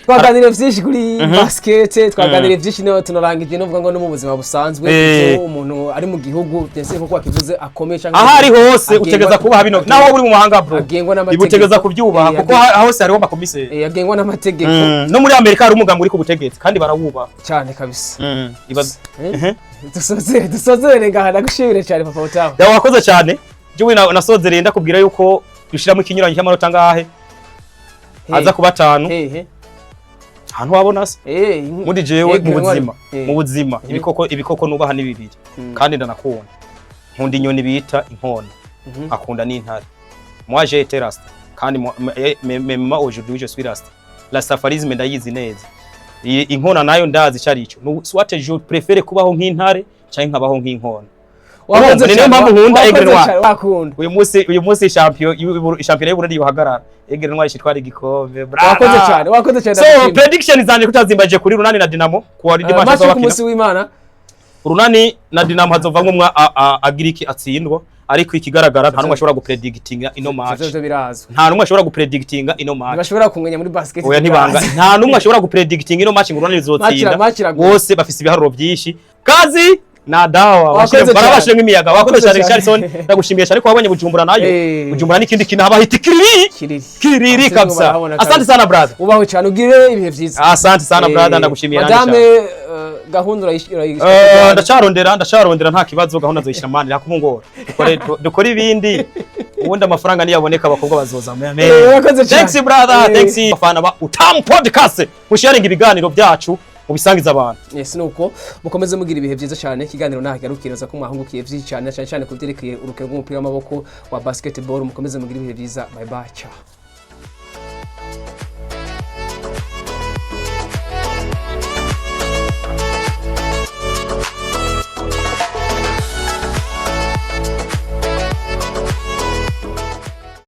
Twaganiriye byinshi kuri basket, twaganiriye byinshi, no tunarangije no ngo no mu buzima busanzwe, ivyo umuntu ari mu gihugu ndetse nkuko wakivuze akomeye cyangwa Aho ari hose utegeza kubaha bino, naho uri mu mahanga, bro, agengwa n'amategeko. utegeza kubyubaha, kuko hose hariho amakomiseri. Agengwa n'amategeko. No muri Amerika hari umugambi uri ku butegetsi kandi barawubaha. Cyane kabisa. Ibaze. Dusozere ngaha, ndagushimire cyane, Papa Utamu. Yawe wakoze cyane. Jewe nasozereye ndakubwira yuko dushiramo ikinyuranyo cy'amanota angahe aza kuba 5. Hehe? Ahantu wabona se? Muri jewe mu buzima, mu buzima, ibikoko nubaha ni bibiri kandi ndanakunda. Nkunda inyoni bita inkona, akunda n'intare. Moi j'ai été rasta kandi même aujourd'hui je suis rasta. Rastafarisme ndayizi neza. Inkona nayo ndazi icyo ari cyo. Soit je préfère kubaho nk'intare canke nkabaho nk'inkona. Wakoze Urumva, ni niyo cyane, mpamvu nkunda wakoze Aigle Noir. cyane, wakunda. Uyu munsi champion y'Uburundi yohagarara, Aigle Noir ishitwara igikombe, brother. Wakoze cyane, wakoze cyane, So ndagushimira. prediction zanje kutazimbaje kuri Runani na Dinamo kuwa dimanche Match yo ku bazobakina. munsi w'Imana. Urunani na Dinamo hazovamwo umwe agira iki, atsindwa. Ariko ikigaragara, nta numwe ashobora gupredictinga ino match. Ivyo birazwi. Nta numwe ashobora gupredictinga ino match. Ntibashobora kunganya muri basket. Oya, ntibanga, nta numwe ashobora gupredictinga ino match ngo Urunani ruzotsinda. Match iragoye. Bose bafise ibiharuro byinshi, kazi na dawa. Wakoze cyane. Barabashire nk'imiyaga. Wakoze Wakoze cyane, cyane. Richardson, ndagushimiye cyane ko wabonye Bujumbura nayo. Bujumbura n'ikindi kintu habahita kiriri. Kiriri. Kiriri Abasizi kabisa. barahabona Asante kabisa. sana, brother. Ubaho cyane, ugire ibihe byiza. Asante sana, brother, ndagushimiye nanjye Madame cyane. Gahunda Ndacarondera, ndacarondera, nta kibazo. Gahunda nzoyishira mani nakubungora, dukore ibindi. Ubundi amafaranga niyaboneka abakobwa bazoza. Amen. Urakoze cyane. Thanks, brother. Thanks. Abafana ba Utamu Podcast, musharinga ibiganiro byacu, mubisangiza abantu. Yes, nuko mukomeze mugira ibihe byiza cyane. Ikiganiro ntagarukiriza ko mwahungukiye byinshi cyane, cyane cyane ku byerekeye urukino rw'umupira w'amaboko wa basketball. Mukomeze mugira ibihe byiza. Bye bye, ciao.